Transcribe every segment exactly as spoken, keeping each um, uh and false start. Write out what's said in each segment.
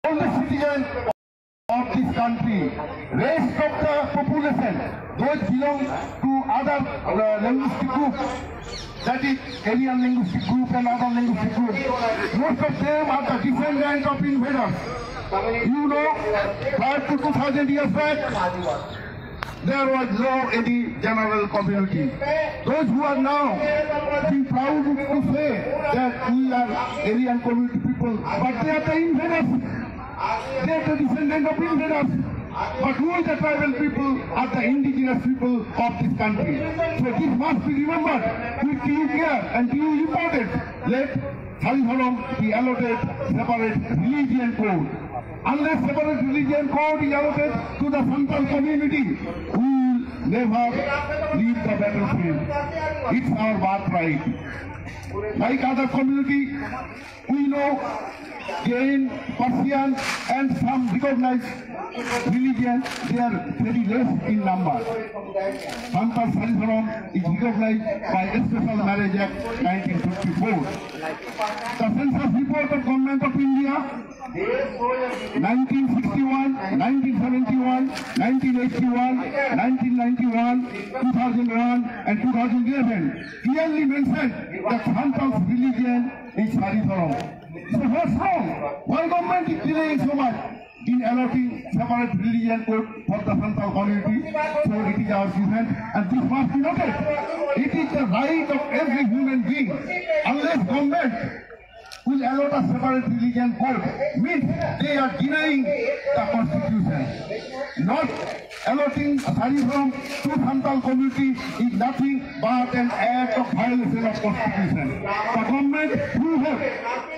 all the citizens of this country, rest of the population, those belong to other uh, linguistic group, that is Aryan linguistic group and other linguistic group, most of them are the descendants of invaders. You know, prior to two thousand years back, there was no any general community. Those who are now being proud to say that we are Aryan community people, but they are the invaders. They are the descendant of invaders. But we, the tribal people, are the indigenous people of this country. So this must be remembered with due care and due importance. Let Sari Dhorom be allotted separate religion code. Unless separate religion code is allotted to the Santal community, we will never leave the battlefield. It's our birthright. Like other community, we know Jain, Persian, and some recognized religion, they are very less in number. Santal Sari Dhorom is recognized by Special Marriage Act nineteen fifty-four. The census report of Government of India, nineteen sixty-one, nineteen seventy-one, nineteen eighty-one, nineteen ninety-one, two thousand one, and two thousand eleven clearly mentioned that Santal's religion is Sari Dhorom. So what's wrong? Why government is delaying so much in allotting separate religion code for the Santal community? So it is our decision, and this must be noted. It is the right of every human being. Unless government will allot a separate religion code, means they are denying the constitution. Not allotting Sari Dhorom to Santal community is nothing but an act of violation of constitution. The government who have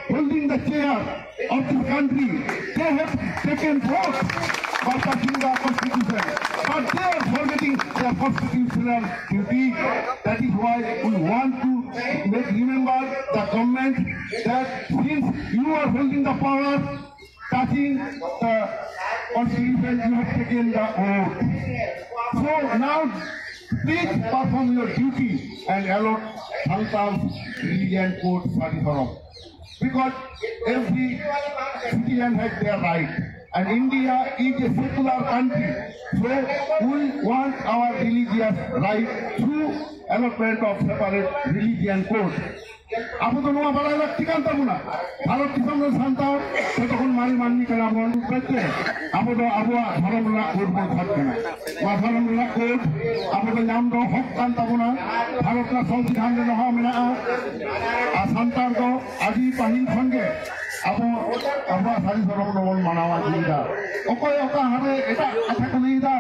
holding the chair of this country, they have taken votes by passing the constitution, but they are forgetting their constitutional duty. That is why we want to make remember the government that since you are holding the power, touching the constitution, you have taken the oath. So now, please perform your duty and allot Santal religion code Sari Dhorom. Because every citizen has their right, and India is a secular country, so we want our religious right through allotment of separate religion code. ᱟᱵᱚ ᱫᱚ ᱱᱚᱣᱟ ᱵᱟᱲᱟᱭ ᱞᱟᱹᱠᱛᱤ ᱠᱟᱱ ᱛᱟᱵᱚᱱᱟ, ᱵᱷᱟᱨᱚᱛ ᱫᱤᱥᱚᱢ ᱨᱮᱱ ᱥᱟᱱᱛᱟᱲ ᱡᱚᱛᱚ ᱠᱷᱚᱱ ᱢᱟᱨᱮ ᱢᱟᱹᱱᱢᱤ ᱠᱟᱱᱟ ᱵᱚᱱ᱾ ᱟᱵᱚ ᱫᱚ ᱟᱵᱚᱣᱟᱜ ᱫᱷᱚᱨᱚᱢ ᱨᱮᱱᱟᱜ ᱠᱳᱰ ᱵᱚᱱ ᱠᱷᱚᱡᱽ ᱠᱟᱱᱟ᱾ ᱱᱚᱣᱟ ᱫᱷᱚᱨᱚᱢ ᱨᱮᱱᱟᱜ ᱠᱳᱰ ᱟᱵᱚ ᱫᱚ ᱧᱟᱢ ᱫᱚ ᱦᱚᱠ ᱠᱟᱱ ᱛᱟᱵᱚᱱᱟ, ᱵᱷᱟᱨᱚᱛ ᱨᱮᱱᱟᱜ ᱥᱚᱝᱵᱤᱫᱷᱟᱱ ᱨᱮ ᱱᱚᱣᱟ ᱢᱮᱱᱟᱜᱼᱟ᱾ ᱟᱨ ᱥᱟᱱᱛᱟᱲ ᱫᱚ ᱟᱹᱰᱤ ᱯᱟᱹᱦᱤᱞ ᱠᱷᱚᱱ ᱜᱮ ᱟᱵᱚ ᱟᱵᱚᱣᱟᱜ ᱥᱟᱹᱨᱤ ᱫᱷᱚᱨᱚᱢ ᱫᱚᱵᱚᱱ ᱢᱟᱱᱟᱣ ᱟᱹᱜᱩᱭᱮᱫᱟ᱾ ᱚᱠᱚᱭ ᱚᱠᱟ ᱦᱟᱱᱮ ᱮᱴᱟᱜ ᱠᱟᱛᱷᱟ ᱠᱚ ᱞᱟᱹᱭᱮᱫᱟ,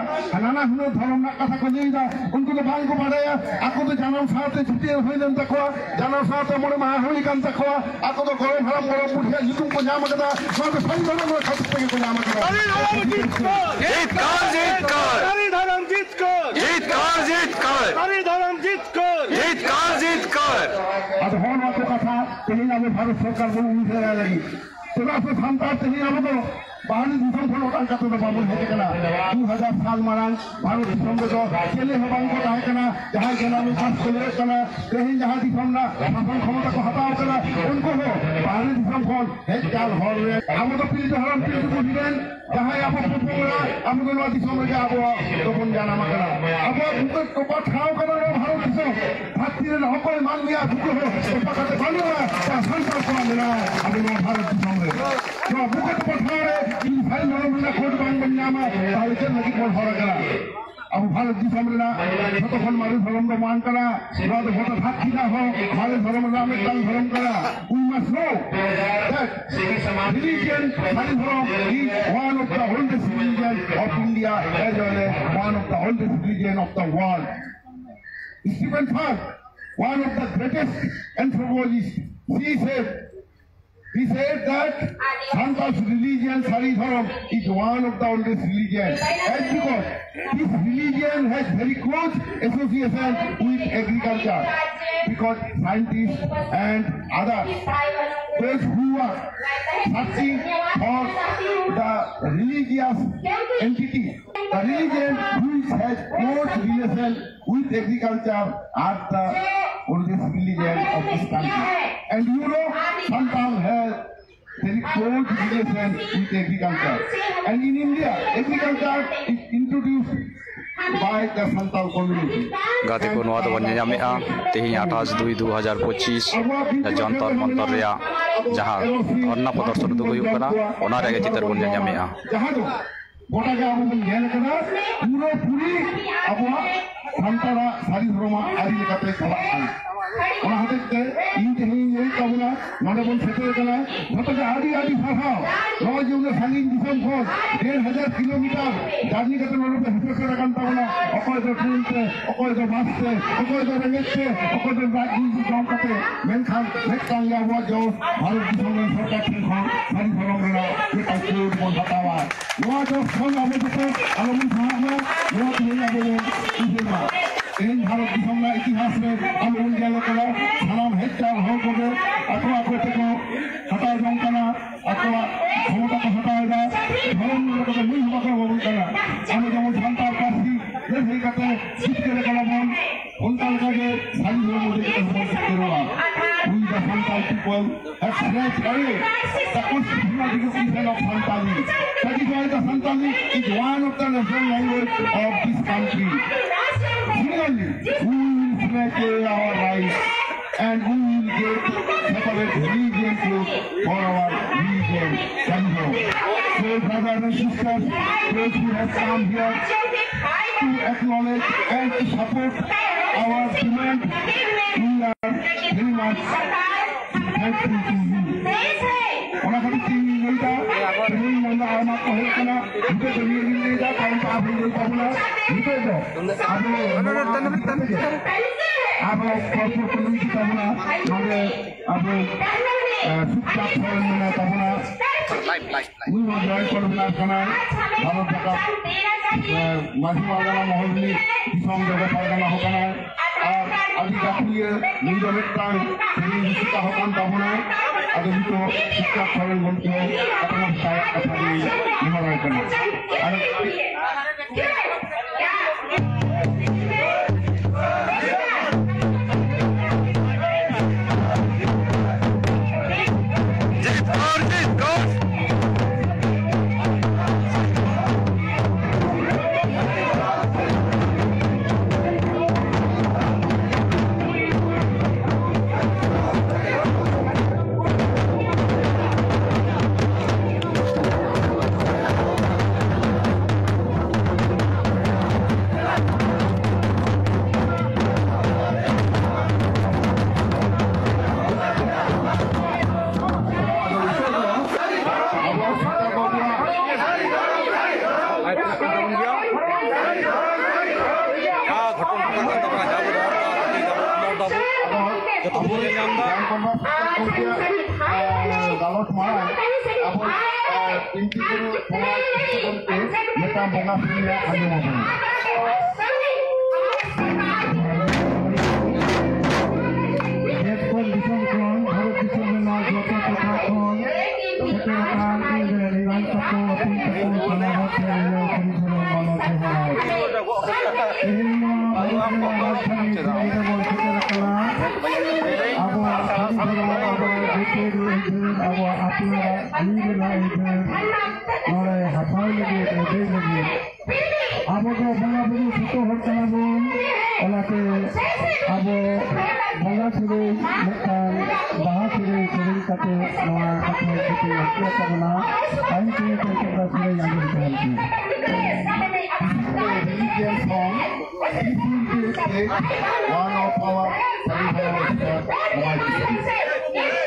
ᱱᱟᱱᱟ ᱦᱩᱱᱟᱹᱨ ᱫᱷᱚᱨᱚᱢ ᱨᱮᱱᱟᱜ ᱠᱟᱛᱷᱟ ᱠᱚ ᱞᱟᱹᱭᱮᱫᱟ, ᱩᱱᱠᱩ ᱫᱚ ᱵᱟᱝ ᱠᱚ ᱵᱟᱲᱟᱭᱟ᱾ ᱟᱠᱚ ᱫᱚ ᱡᱟᱱᱟᱢ ᱥᱟᱶᱛᱮ ᱪᱷᱟᱹᱴᱭᱟᱹᱨ ᱦᱩᱭ ᱞᱮᱱ ᱛᱟᱠᱚᱣᱟ, ᱡᱟᱱᱟᱢ ᱥᱟᱶᱛᱮ ᱢᱚᱬᱮ ᱢᱟᱦᱟ ᱦᱩᱭ ᱠᱟᱱ ᱛᱟᱠᱚᱣᱟ, ᱟᱠᱚ ᱫᱚ ᱜᱚᱲᱚᱢ ᱦᱟᱲᱟᱢ ᱜᱚᱲᱚᱢ ᱵᱩᱰᱷᱤᱭᱟᱜ ᱧᱩᱛᱩᱢ ᱠᱚ ᱧᱟᱢ ᱟᱠᱟᱫᱟ᱾ ᱱᱚᱣᱟ ᱫᱚ ᱥᱟᱹᱨᱤ ᱫᱷᱚᱨᱚᱢ ᱨᱮᱱᱟᱜ ᱠᱷᱟᱹᱛᱤᱨ ᱛᱮᱜᱮ ᱠᱚ ᱧᱟᱢ ᱟᱠᱟᱫᱟ᱾ ᱥᱟᱹᱨᱤ ᱫᱷᱚᱨᱚᱢ ᱡᱤᱛᱠᱟᱹᱨ! ᱡᱤᱛᱠᱟᱹᱨ, ᱡᱤᱛᱠᱟᱹᱨ! ᱥᱟᱹᱨᱤ ᱫᱷᱚᱨᱚᱢ ᱡᱤᱛᱠᱟᱹᱨ! ᱡᱤᱛᱠᱟᱹᱨ, ᱡᱤᱛᱠᱟᱹᱨ! ᱥᱟᱹᱨᱤ ᱫᱷᱚᱨᱚᱢ ᱡᱤᱛᱠᱟᱹᱨ! ᱡᱤᱛᱠᱟᱹᱨ, ᱡᱤᱛᱠᱟᱹᱨ! ᱟᱫᱚ ᱦᱚᱸᱜᱼᱚ ᱱᱚᱣᱟ ᱠᱚ ᱠᱟᱛᱷᱟ ᱛᱮᱦᱮᱧ ᱟᱵᱚ ᱵᱷᱟᱨᱚᱛ ᱥᱚᱨᱠᱟᱨ ᱵᱚᱱ ᱩᱭᱦᱟᱹᱨ ᱟᱭ ᱞᱟᱹᱜᱤᱫ᱾ ᱪᱮᱫᱟᱜ ᱥᱮ ᱥᱟᱱᱛᱟᱲ ᱛᱮᱦᱮᱧ ᱟᱵᱚ ᱫᱚ ᱵᱟᱦᱨᱮ ᱫᱤᱥᱚᱢ ᱠᱷᱚᱱ ᱚᱴᱟᱝ ᱠᱟᱛᱮ ᱫᱚ ᱵᱟᱵᱚᱱ ᱦᱮᱡ ᱟᱠᱟᱱᱟ᱾ ᱫᱩ ᱦᱟᱡᱟᱨ ᱥᱟᱞ ᱢᱟᱲᱟᱝ ᱵᱷᱟᱨᱚᱛ ᱫᱤᱥᱚᱢ ᱨᱮᱫᱚ ᱪᱮᱞᱮ ᱦᱚᱸ ᱵᱟᱝ ᱠᱚ ᱛᱟᱦᱮᱸ ᱠᱟᱱᱟ᱾ ᱡᱟᱦᱟᱸᱭ ᱡᱟᱱᱟᱢ ᱯᱟᱥ ᱠᱚ ᱞᱟᱹᱭᱚᱜ ᱠᱟᱱᱟ, ᱛᱮᱦᱮᱧ ᱡᱟᱦᱟᱸ ᱫᱤᱥᱚᱢ ᱨᱮᱱᱟᱜ ᱥᱟᱥᱚᱱ ᱠᱷᱚᱢᱚᱛᱟ ᱠᱚ ᱦᱟᱛᱟᱣ ᱠᱟᱱᱟ, ᱩᱱᱠᱩ ᱦᱚᱸ ᱵᱟᱦᱨᱮ ᱫᱤᱥᱚᱢ ᱠᱷᱚᱱ ᱦᱮᱡ ᱪᱟᱞ ᱦᱚᱲ ᱨᱮ᱾ ᱟᱵᱚ ᱫᱚ ᱯᱤᱞᱪᱩ ᱦᱟᱲᱟᱢ ᱯᱤᱞᱪᱩ ᱵᱩᱲᱦᱤ ᱨᱮᱱ ᱡᱟᱦᱟᱸᱭ ᱟᱵᱚ ᱯᱚᱯᱚᱝᱲᱟ, ᱟᱵᱚ ᱫᱚ ᱱᱚᱣᱟ ᱫᱤᱥᱚᱢ ᱨᱮᱜᱮ ᱟᱵᱚᱣᱟᱜ ᱫᱚᱵᱚᱱ ᱡᱟᱱᱟᱢ ᱟᱠᱟᱱᱟ᱾ ᱟᱵᱚᱣᱟᱜ ᱵᱩᱠᱟᱹ ᱛᱚᱯᱟ ᱴᱷᱟᱶ ᱠᱟᱱᱟ ᱱᱚᱣᱟ ᱵᱷᱟᱨᱚᱛ ᱫᱤᱥᱚᱢ᱾ ᱫᱷᱟᱹᱨᱛᱤ ᱨᱮᱱ ᱚᱠᱚᱭ ᱢᱟᱹᱱᱢᱤᱭᱟᱜ ᱵᱩᱠᱟᱹ ᱦᱚᱸ ᱛᱚᱯᱟ ᱠᱟᱛᱮ ᱵᱟᱹᱱᱩᱜᱼᱟ, ᱡᱟ ᱥᱟᱱᱛᱟᱲ ᱠᱚᱣᱟᱜ ᱢᱮᱱᱟᱜᱼᱟ ᱟᱵᱚ ᱱᱚᱣᱟ ᱵᱷᱟᱨᱚᱛ ᱫᱤᱥᱚᱢ ᱨᱮ᱾ ᱱᱚᱣᱟ ᱵᱩᱠᱟᱹ ᱛᱚᱯᱟ ᱴᱷᱟᱶ ᱨᱮ ᱡᱩᱫᱤ ᱥᱟᱹᱨᱤ ᱫᱷᱚᱨᱚᱢ ᱨᱮᱱᱟᱜ ᱠᱳᱰ ᱵᱟᱝ ᱵᱚᱱ ᱧᱟᱢᱟ, ᱛᱟᱦᱚᱞᱮ ᱪᱮᱫ ᱞᱟᱹᱜᱤᱫ ᱵᱚᱱ ᱦᱚᱲ ᱟᱠᱟᱱᱟ? ᱟᱵᱚ ᱵᱷᱟᱨᱚᱛ ᱫᱤᱥᱚᱢ ᱨᱮᱱᱟᱜ ᱡᱷᱚᱛᱚ ᱠᱷᱚᱱ ᱢᱟᱨᱮ ᱫᱷᱚᱨᱚᱢ ᱫᱚ ᱵᱟᱝ ᱠᱟᱱᱟ᱾ ᱱᱚᱣᱟ ᱫᱚ ᱜᱚᱴᱟ ᱫᱷᱟᱹᱨᱛᱤ ᱨᱮᱱᱟᱜ ᱦᱚᱸ ᱢᱟᱨᱮ ᱫᱷᱚᱨᱚᱢ ᱨᱮᱱᱟᱜ ᱢᱤᱫᱴᱟᱝ ᱫᱷᱚᱨᱚᱢ ᱠᱟᱱᱟ᱾ We must know that religion, ᱥᱟᱹᱨᱤ ᱫᱷᱚᱨᱚᱢ, is one of the oldest religion of India as well as one of the oldest religion of the world. Stephen Thurp, one of the greatest anthropologists, he said, he said that Santa's religion, Sari Dhorom, is one of the oldest religion. And because this religion has very close association with agriculture, because scientists and others, those who are searching for the religious entity, the religion which has close relation with agriculture are the oldest village land of this country. And you know, Santal has very close relation with agriculture. And in India, agriculture is introduced by the Santal community. ᱜᱟᱛᱮ ᱠᱚ, ᱱᱚᱣᱟ ᱫᱚᱵᱚᱱ ᱧᱮᱧᱟᱢᱮᱫᱼᱟ ᱛᱮᱦᱮᱧ ᱟᱴᱷᱟᱥ ᱫᱩᱭ ᱫᱩ ᱦᱟᱡᱟᱨ ᱯᱚᱸᱪᱤᱥ ᱡᱟᱱᱛᱚᱨ ᱢᱚᱱᱛᱚᱨ ᱨᱮᱭᱟᱜ ᱡᱟᱦᱟᱸ ᱫᱷᱚᱨᱱᱟ ᱯᱨᱚᱫᱚᱨᱥᱚᱱ ᱩᱫᱩᱜ ᱦᱩᱭᱩᱜ ᱠᱟᱱᱟ, ᱚᱱᱟ ᱨᱮᱭᱟᱜ ᱜᱮ ᱪᱤᱛᱟᱹᱨ ᱵᱚᱱ ᱧᱮᱧᱟᱢᱮᱫᱼᱟ᱾ ᱡᱟᱦᱟᱸ ᱫᱚ ᱜᱚᱴᱟ ᱜᱮ ᱟᱵᱚ ᱵᱚᱱ ᱧᱮᱞ ᱠᱟᱫᱟ, ᱯᱩᱨᱟᱹᱯᱩᱨᱤ ᱟᱵᱚᱣᱟᱜ ᱥᱟᱱᱛᱟᱲᱟᱜ ᱥᱟᱹᱨᱤ ᱫᱷᱚᱨᱚᱢᱟᱜ ᱟᱹᱨᱤ ᱞᱮᱠᱟᱛᱮ ᱪᱟᱞᱟᱜ ᱠᱟᱱᱟ᱾ ᱚᱱᱟ ᱦᱚᱛᱮᱡ ᱛᱮ ᱤᱧ ᱛᱮᱦᱮᱧ ᱤᱧ ᱞᱟᱹᱭᱮᱫ ᱛᱟᱵᱚᱱᱟ, ᱱᱚᱰᱮ ᱵᱚᱱ ᱥᱮᱴᱮᱨ ᱠᱟᱱᱟ, ᱡᱚᱛᱚ ᱜᱮ ᱟᱹᱰᱤ ᱟᱹᱰᱤ ᱥᱟᱨᱦᱟᱣ᱾ ᱱᱚᱜᱼᱚᱭ ᱡᱮ ᱩᱱᱟᱹᱜ ᱥᱟᱺᱜᱤᱧ ᱫᱤᱥᱚᱢ ᱠᱷᱚᱱ ᱰᱮᱲ ᱦᱟᱡᱟᱨ ᱠᱤᱞᱳᱢᱤᱴᱟᱨ ᱡᱟᱨᱱᱤ ᱠᱟᱛᱮ ᱱᱚᱰᱮ ᱯᱮ ᱦᱮᱡ ᱥᱮᱴᱮᱨ ᱟᱠᱟᱱ ᱛᱟᱵᱚᱱᱟ᱾ ᱚᱠᱚᱭ ᱫᱚ ᱴᱨᱮᱱ ᱛᱮ, ᱚᱠᱚᱭ ᱫᱚ ᱵᱟᱥ ᱛᱮ, ᱚᱠᱚᱭ ᱫᱚ ᱨᱮᱸᱜᱮᱡ ᱛᱮ, ᱚᱠᱚᱭ ᱫᱚ ᱨᱟᱡᱽᱱᱤᱛᱤ ᱡᱚᱢ ᱠᱟᱛᱮ, ᱢᱮᱱᱠᱷᱟᱱ ᱢᱤᱫᱴᱟᱝ ᱜᱮ ᱟᱵᱚᱣᱟᱜ ᱡᱚᱥ, ᱵᱷᱟᱨᱚᱛ ᱫᱤᱥᱚᱢ ᱨᱮᱱ ᱥᱚᱨᱠᱟᱨ ᱴᱷᱮᱱ ᱠᱷᱚᱱ ᱥᱟᱹᱨᱤ ᱫᱷᱚᱨᱚᱢ ᱨᱮᱱᱟᱜ ᱢᱤᱫᱴᱟᱝ ᱠᱳᱰ ᱵᱚᱱ ᱦᱟᱛᱟᱣᱟ᱾ ᱱᱚᱣᱟ ᱡᱚᱥ ᱠᱷᱚᱱ ᱟᱵᱚ ᱡᱚᱛᱚ ᱟᱞᱚᱵᱚᱱ ᱥᱟᱦᱟᱜ ᱢᱟ, ᱱᱚᱣᱟ ᱛᱮᱦᱮᱧ ᱟᱵᱚ ᱵᱚᱱ ᱩᱭᱦᱟᱹᱨ ᱢᱟ᱾ ᱛᱮᱦᱮᱧ ᱵᱷᱟᱨᱚᱛ ᱫᱤᱥᱚᱢ ᱨᱮᱱᱟᱜ ᱤᱛᱤᱦᱟᱥ ᱨᱮ ᱟᱵᱚ ᱵᱚᱱ ᱧᱮᱞ ᱠᱟᱫᱟ, ᱥᱟᱱᱟᱢ ᱦᱮᱡ ᱪᱟᱞ ᱦᱚᱲ ᱠᱚᱜᱮ ᱟᱠᱚ ᱟᱠᱚ ᱛᱮᱠᱚ ᱦᱟᱛᱟᱣ ᱡᱚᱝ ᱠᱟᱱᱟ, ᱟᱠᱚᱣᱟᱜ ᱠᱷᱚᱢᱚᱛᱟ ᱠᱚ ᱦᱟᱛᱟᱣ ᱮᱫᱟ, ᱫᱷᱚᱨᱚᱢ ᱨᱮᱱᱟᱜ ᱠᱚᱫᱚ ᱱᱩᱭ ᱦᱚᱸ ᱵᱟᱠᱚ ᱮᱢᱟᱵᱚᱱ ᱠᱟᱱᱟ᱾ ᱟᱵᱚ ᱡᱮᱢᱚᱱ ᱥᱟᱱᱛᱟᱲ ᱯᱟᱹᱨᱥᱤ ᱞᱟᱹᱲᱦᱟᱹᱭ ᱠᱟᱛᱮ ᱡᱤᱛᱠᱟᱹᱨ ᱠᱟᱱᱟ ᱵᱚᱱ, ᱚᱱᱠᱟ ᱞᱮᱠᱟ ᱜᱮ ᱥᱟᱹᱨᱤ ᱫᱷᱚᱨᱚᱢ ᱨᱮ ᱡᱚᱛᱚ ᱦᱚᱲ ᱵᱚᱱ ᱡᱤᱛᱠᱟᱹᱨᱚᱜᱼᱟ᱾ We the Santal people have stretched away the constitutional recognition of Santali. That is why the Santali is one of the national language of this country. Similarly, we will snatch away our rights and we will get separate religion code for our religion. Santali. So, brothers and sisters, those who have come here to acknowledge and to support our demand, we are very much thankful to you. ᱚᱱᱟ ᱠᱷᱟᱹᱛᱤᱨ ᱛᱮ ᱤᱧ ᱞᱟᱹᱭᱫᱟ, ᱛᱮᱦᱮᱧ ᱱᱚᱰᱮ ᱟᱭᱢᱟ ᱠᱚ ᱦᱮᱡ ᱠᱟᱱᱟ, ᱱᱤᱛᱚᱜ ᱫᱚ ᱱᱤᱭᱟᱹ ᱜᱤᱧ ᱞᱟᱹᱭᱫᱟ, ᱠᱟᱨᱚᱱ ᱛᱮ ᱟᱵᱚ ᱞᱟᱹᱭ ᱛᱟᱵᱚᱱᱟ, ᱱᱤᱛᱚᱜ ᱫᱚ ᱟᱵᱚ ᱱᱚᱣᱟ ᱟᱵᱚ ᱯᱚᱨᱚᱵᱽ ᱠᱚ ᱞᱟᱹᱭ ᱛᱟᱵᱚᱱᱟ, ᱱᱚᱰᱮ ᱟᱵᱚ, ᱮ, ᱥᱩᱠᱪᱟᱸᱫᱽ ᱥᱚᱨᱮᱱ ᱢᱮᱱᱟᱭ ᱛᱟᱵᱚᱱᱟ᱾ ᱩᱱᱤ ᱦᱚᱸ ᱡᱚᱭᱮᱱᱴ ᱠᱚᱱᱵᱷᱮᱱᱟᱨ ᱠᱟᱱᱟᱭ ᱵᱷᱟᱨᱚᱛ ᱡᱟᱠᱟᱛ, ᱮ, ᱢᱟᱹᱡᱷᱤ ᱯᱟᱨᱜᱟᱱᱟ ᱢᱚᱦᱚᱞ ᱨᱤᱱᱤᱡ ᱫᱤᱥᱚᱢ ᱡᱟᱭᱜᱟ ᱯᱟᱨᱜᱟᱱᱟ ᱦᱚᱸ ᱠᱟᱱᱟᱭ᱾ ᱟᱨ ᱟᱹᱰᱤ ᱜᱟᱹᱠᱷᱩᱲᱤᱭᱟᱹ ᱱᱩᱭ ᱫᱚ ᱢᱤᱫᱴᱟᱝ ᱥᱮᱨᱮᱧ ᱨᱩᱥᱤᱠᱟ ᱦᱚᱸ ᱠᱟᱱ ᱛᱟᱵᱚᱱᱟᱭ᱾ ᱟᱫᱚ ᱱᱤᱛᱚᱜ ᱥᱩᱠᱪᱟᱸᱫᱽ ᱥᱚᱨᱮᱱ ᱜᱚᱢᱠᱮ ᱦᱚᱸ ᱟᱯᱱᱟᱨ ᱥᱟᱭᱟᱜ ᱠᱟᱛᱷᱟ ᱞᱤᱧ ᱱᱮᱦᱚᱨᱟᱭ ᱠᱟᱱᱟ᱾ ᱟᱨ ᱜᱟᱞᱚᱪ ᱢᱟᱲᱟᱝ ᱟᱵᱚ ᱵᱤᱱᱛᱤ ᱜᱩᱨᱩ ᱵᱚᱸᱜᱟ ᱛᱟᱵᱚᱱ ᱛᱮ ᱢᱤᱫᱴᱟᱝ ᱵᱚᱸᱜᱟ ᱥᱮᱨᱮᱧ ᱟᱸᱡᱚᱢ ᱟᱵᱚᱱ᱾ ᱫᱮᱥ ᱠᱷᱚᱱ ᱫᱤᱥᱚᱢ ᱠᱷᱚᱱ ᱵᱷᱟᱨᱚᱛ ᱫᱤᱥᱚᱢ ᱨᱮᱱᱟᱜ ᱡᱚᱛᱚ ᱴᱚᱴᱷᱟ ᱠᱷᱚᱱ ᱥᱮᱴᱮᱨ ᱟᱠᱟᱱ ᱤᱧ ᱨᱮᱱ ᱮᱨᱟᱧ ᱛᱟᱠᱚ, ᱟᱹᱯᱤᱧ ᱛᱟᱠᱚ, ᱥᱟᱱᱟᱢ ᱦᱚᱲ ᱴᱷᱮᱱ ᱤᱧᱟᱹᱜ ᱥᱟᱹᱨᱤ ᱥᱟᱹᱨᱤ ᱢᱟᱱᱚᱛ ᱡᱚᱦᱟᱨ᱾ ᱛᱮᱦᱮᱧ ᱱᱚᱣᱟ ᱵᱷᱟᱨᱚᱛ ᱨᱮᱱᱟᱜ ᱨᱟᱡᱽᱫᱷᱟᱱᱤ ᱫᱤᱞᱞᱤ ᱨᱮᱵᱚᱱ ᱥᱮᱴᱮᱨ ᱟᱠᱟᱱᱟ᱾ ᱟᱵᱚᱣᱟᱜ ᱥᱟᱹᱨᱤ ᱫᱷᱚᱨᱚᱢ, ᱟᱵᱚᱣᱟᱜ ᱡᱟᱹᱛᱤᱭᱟᱹᱨᱤ ᱟᱹᱭᱫᱟᱹᱨ, ᱟᱵᱚᱣᱟᱜ ᱟᱯᱱᱟᱨᱟᱜ ᱡᱤᱣᱤ ᱨᱮᱱᱟᱜ ᱟᱹᱭᱫᱟᱹᱨ ᱱᱚᱰᱮ ᱦᱟᱛᱟᱣ ᱞᱟᱹᱜᱤᱫ, ᱟᱹᱫᱟᱹᱭ ᱞᱟᱹᱜᱤᱫ ᱟᱵᱚ ᱫᱚ ᱵᱚᱸᱜᱟ ᱵᱩᱨᱩ ᱡᱷᱚᱛᱚ ᱦᱚᱲ ᱠᱟᱱᱟ ᱵᱚᱱ, ᱚᱱᱟᱛᱮ ᱟᱵᱚ ᱵᱚᱸᱜᱟ ᱥᱮᱨᱮᱧ ᱢᱤᱫᱴᱟᱝ ᱵᱟᱦᱟ ᱥᱮᱨᱮᱧ ᱥᱮᱨᱮᱧ ᱠᱟᱛᱮ ᱱᱚᱣᱟ ᱠᱟᱛᱷᱟ ᱡᱷᱚᱛᱚ ᱦᱟᱹᱴᱤᱧ ᱛᱟᱵᱚᱱᱟ᱾ ᱟᱭᱤᱱ ᱛᱮ ᱪᱮᱫ ᱞᱮᱠᱟ ᱥᱮᱨᱮᱧ ᱟᱸᱡᱚᱢ ᱛᱟᱵᱚᱱ ᱯᱮ᱾ Religious song, this will be take one of our traditional song, Romance.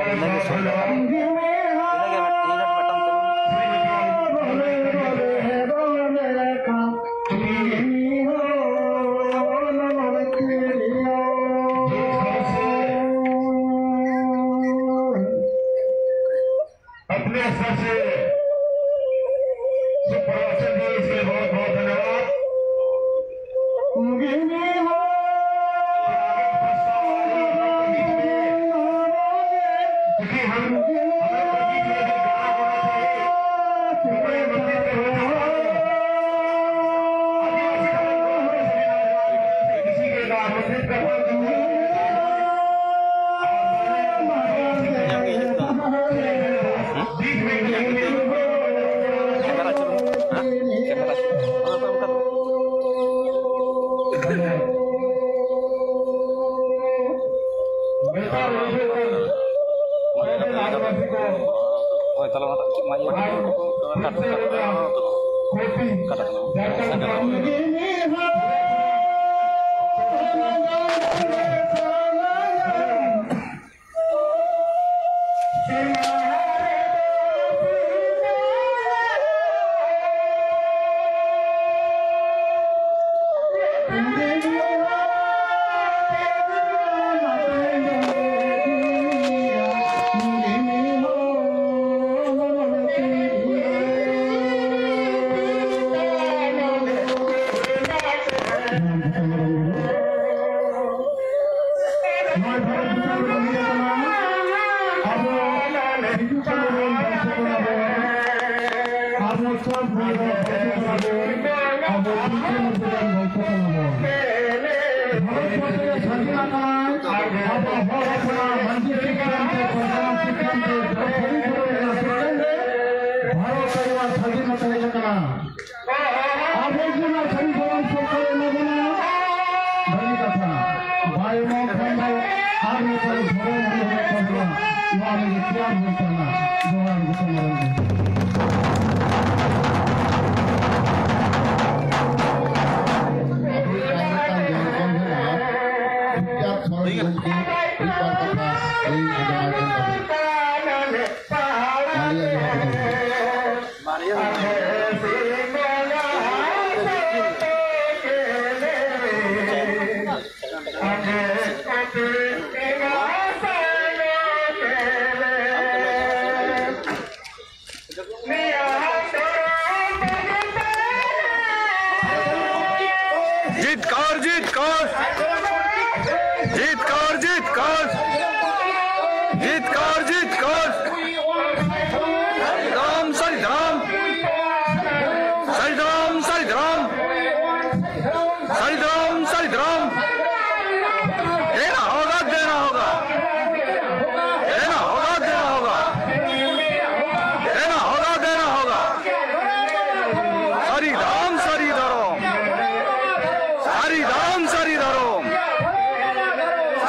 ᱤᱱᱟᱹᱜᱮ ᱥᱩᱵᱤᱫᱷᱟ ᱠᱟᱱᱟ᱾ ᱤᱱᱟᱹᱜᱮ ᱢᱤᱫ-, ᱤᱱᱟᱹᱜᱮ ᱢᱤᱫᱴᱟᱝ ᱛᱟᱵᱚᱱ᱾ अपने स्तर से शुभ प्रवचन दिए, इसके लिए बहुत बहुत धन्यवाद। क्योंकि हम, हमें प्रदीप में भी गाना होना चाहिए। हमारे मंदिर का होना चाहिए। किसी के गाना, मंदिर का होना चाहिए। ᱱᱚᱣᱟ ᱵᱷᱟᱨᱚᱛ ᱫᱤᱥᱚᱢ ᱨᱮ ᱵᱚᱱ ᱦᱮᱡ ᱟᱠᱟᱱᱟ᱾ ᱟᱵᱚ ᱦᱤᱡᱩᱜ ᱠᱟᱱᱟ ᱵᱚᱱ, ᱵᱚᱝᱥᱚ ᱠᱟᱱᱟ ᱵᱚᱱ᱾ ᱟᱵᱚ ᱥᱚᱵ ᱦᱚᱲ ᱵᱚᱱ ᱵᱚᱝᱥᱚ ᱠᱟᱱᱟ ᱵᱚᱱ᱾ ᱟᱵᱚ ᱵᱚᱝᱥᱚ ᱠᱟᱱᱟ ᱵᱚᱱ᱾ ᱵᱷᱟᱨᱚᱛ ᱵᱚᱨᱥᱚ ᱨᱮ ᱥᱟᱹᱫᱷᱤᱱ ᱟᱠᱟᱱ ᱟᱵᱚ ᱦᱚᱲ ᱦᱚᱯᱚᱱᱟᱜ ᱢᱟᱹᱡᱷᱤ ᱥᱤᱥᱴᱮᱢ ᱛᱮ, ᱯᱨᱚᱥᱟᱥᱚᱱᱤᱠ ᱥᱤᱥᱴᱮᱢ ᱛᱮ, ᱵᱷᱟᱨᱚᱛ ᱨᱮᱱᱟᱜ ᱥᱟᱹᱫᱷᱤᱱᱚᱛᱟ ᱦᱮᱡ ᱟᱠᱟᱱᱟ᱾ ᱟᱵᱚ ᱡᱮ ᱱᱚᱣᱟ ᱥᱟᱹᱨᱤ ᱫᱷᱚᱨᱚᱢ ᱥᱚᱨᱠᱟᱨ ᱮᱢᱟ ᱵᱚᱱᱟ, ᱵᱷᱟᱹᱜᱤ ᱠᱟᱛᱷᱟ᱾ ᱵᱟᱭ ᱮᱢᱟ ᱠᱷᱟᱱ ᱫᱚ ᱟᱨ ᱢᱤᱫᱴᱟᱝ ᱫᱷᱚᱨᱚᱢ ᱦᱩᱭᱩᱜ ᱛᱟᱵᱚᱱᱟ᱾ ᱱᱚᱣᱟ ᱞᱟᱹᱜᱤᱫ ᱛᱮᱭᱟᱨ ᱦᱩᱭᱩᱜ ᱠᱟᱱᱟ᱾ ᱡᱚᱦᱟᱨ ᱜᱮ ᱥᱚᱢᱟᱡᱽ᱾ ᱡᱤᱛᱠᱟᱹᱨ, ᱡᱤᱛᱠᱟᱹᱨ᱾ ᱡᱤᱛᱠᱟᱹᱨ, ᱡᱤᱛᱠᱟᱹᱨ᱾ ᱡᱤᱛᱠᱟᱹᱨ, ᱡᱤᱛᱠᱟᱹᱨ᱾ ᱥᱟᱹᱨᱤ ᱫᱷᱚᱨᱚᱢ, ᱥᱟᱹᱨᱤ ᱫᱷᱚᱨᱚᱢ᱾ ᱥᱟᱹᱨᱤ ᱫᱷᱚᱨᱚᱢ, ᱥᱟᱹᱨᱤ ᱫᱷᱚᱨᱚᱢ᱾ ᱥᱟᱹᱨᱤ ᱫᱷᱚᱨᱚᱢ, ᱥᱟᱹᱨᱤ ᱫᱷᱚᱨᱚᱢ᱾ ᱫᱮᱱᱟ ᱦᱳᱜᱟ, ᱫᱮᱱᱟ ᱦᱳᱜᱟ᱾ ᱫᱮᱱᱟ ᱦᱳᱜᱟ, ᱫᱮᱱᱟ ᱦᱳᱜᱟ᱾ ᱫᱮᱱᱟ ᱦᱳᱜᱟ, ᱫᱮᱱᱟ ᱦᱳᱜᱟ᱾ ᱥᱟᱹᱨᱤ ᱫᱷᱚᱨᱚᱢ, ᱥᱟᱹᱨᱤ ᱫᱷᱚᱨᱚᱢ᱾ ᱥᱟᱹᱨᱤ ᱫᱷᱚᱨᱚᱢ, ᱥᱟᱹᱨᱤ ᱫᱷᱚᱨᱚᱢ᱾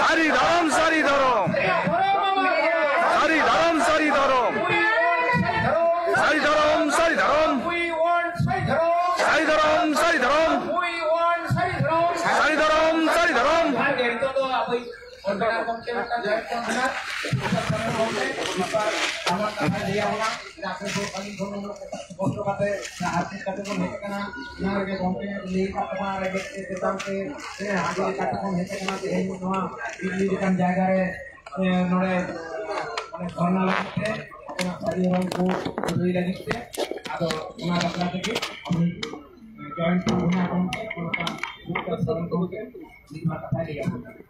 ᱥᱟᱹᱨᱤ ᱫᱷᱚᱨᱚᱢ, ᱥᱟᱹᱨᱤ ᱫᱷᱚᱨᱚᱢ᱾ ᱥᱟᱹᱨᱤ ᱫᱷᱚᱨᱚᱢ, ᱥᱟᱹᱨᱤ ᱫᱷᱚᱨᱚᱢ᱾ ᱥᱟᱹᱨᱤ ᱫᱷᱚᱨᱚᱢ, ᱥᱟᱹᱨᱤ ᱫᱷᱚᱨᱚᱢ᱾ ᱥᱟᱹᱨᱤ ᱫᱷᱚᱨᱚᱢ, ᱥᱟᱹᱨᱤ ᱫᱷᱚᱨᱚᱢ᱾ ᱥᱟᱹᱨᱤ ᱫᱷᱚᱨᱚᱢ, ᱥᱟᱹᱨᱤ ᱫᱷᱚᱨᱚᱢ᱾ ᱪᱮᱫᱟᱜ ᱥᱮ ᱟᱹᱞᱤᱧ ᱠᱷᱚᱱ ᱩᱱᱟᱹᱜ ᱠᱚᱥᱴᱚ ᱠᱟᱛᱮ ᱥᱮ ᱟᱨᱡᱤᱛ ᱠᱟᱛᱮ ᱵᱚᱱ ᱦᱮᱡ ᱟᱠᱟᱱᱟ, ᱚᱱᱟ ᱨᱮᱜᱮ ᱜᱚᱢᱠᱮ ᱞᱟᱹᱭ ᱟᱠᱟᱫ ᱛᱟᱵᱚᱱᱟ, ᱨᱮᱸᱜᱮᱡ ᱛᱮ ᱪᱮᱛᱟᱱ ᱛᱮ, ᱥᱮ ᱦᱟᱸᱰᱮ ᱞᱮᱠᱟ ᱛᱮᱵᱚᱱ ᱦᱮᱡ ᱟᱠᱟᱱᱟ ᱛᱮᱦᱮᱧ ᱱᱚᱣᱟ ᱫᱤᱞᱞᱤ ᱞᱮᱠᱟᱱ ᱡᱟᱭᱜᱟ ᱨᱮ, ᱮ, ᱱᱚᱰᱮ, ᱢᱟᱱᱮ, ᱫᱷᱚᱨᱱᱟ ᱞᱟᱹᱜᱤᱫ ᱛᱮ ᱟᱵᱚᱱᱟᱜ ᱥᱟᱹᱨᱤ ᱫᱷᱚᱨᱚᱢ ᱠᱚ ᱞᱟᱹᱭ ᱞᱟᱹᱜᱤᱫ ᱛᱮ᱾ ᱟᱫᱚ ᱚᱱᱟ ᱵᱟᱠᱷᱨᱟ ᱛᱮᱜᱮ ᱟᱵᱚ, ᱮ, ᱡᱚᱭᱚᱱᱛ ᱯᱩᱨᱱᱤᱢᱟ ᱜᱚᱢᱠᱮ, ᱚᱱᱟ ᱥᱚᱨᱮᱱ ᱜᱚᱢᱠᱮ ᱢᱤᱫ ᱵᱟᱨ ᱠᱟᱛᱷᱟᱭ ᱞᱟᱹᱭ ᱟᱵᱚᱱ ᱠᱟᱱᱟ᱾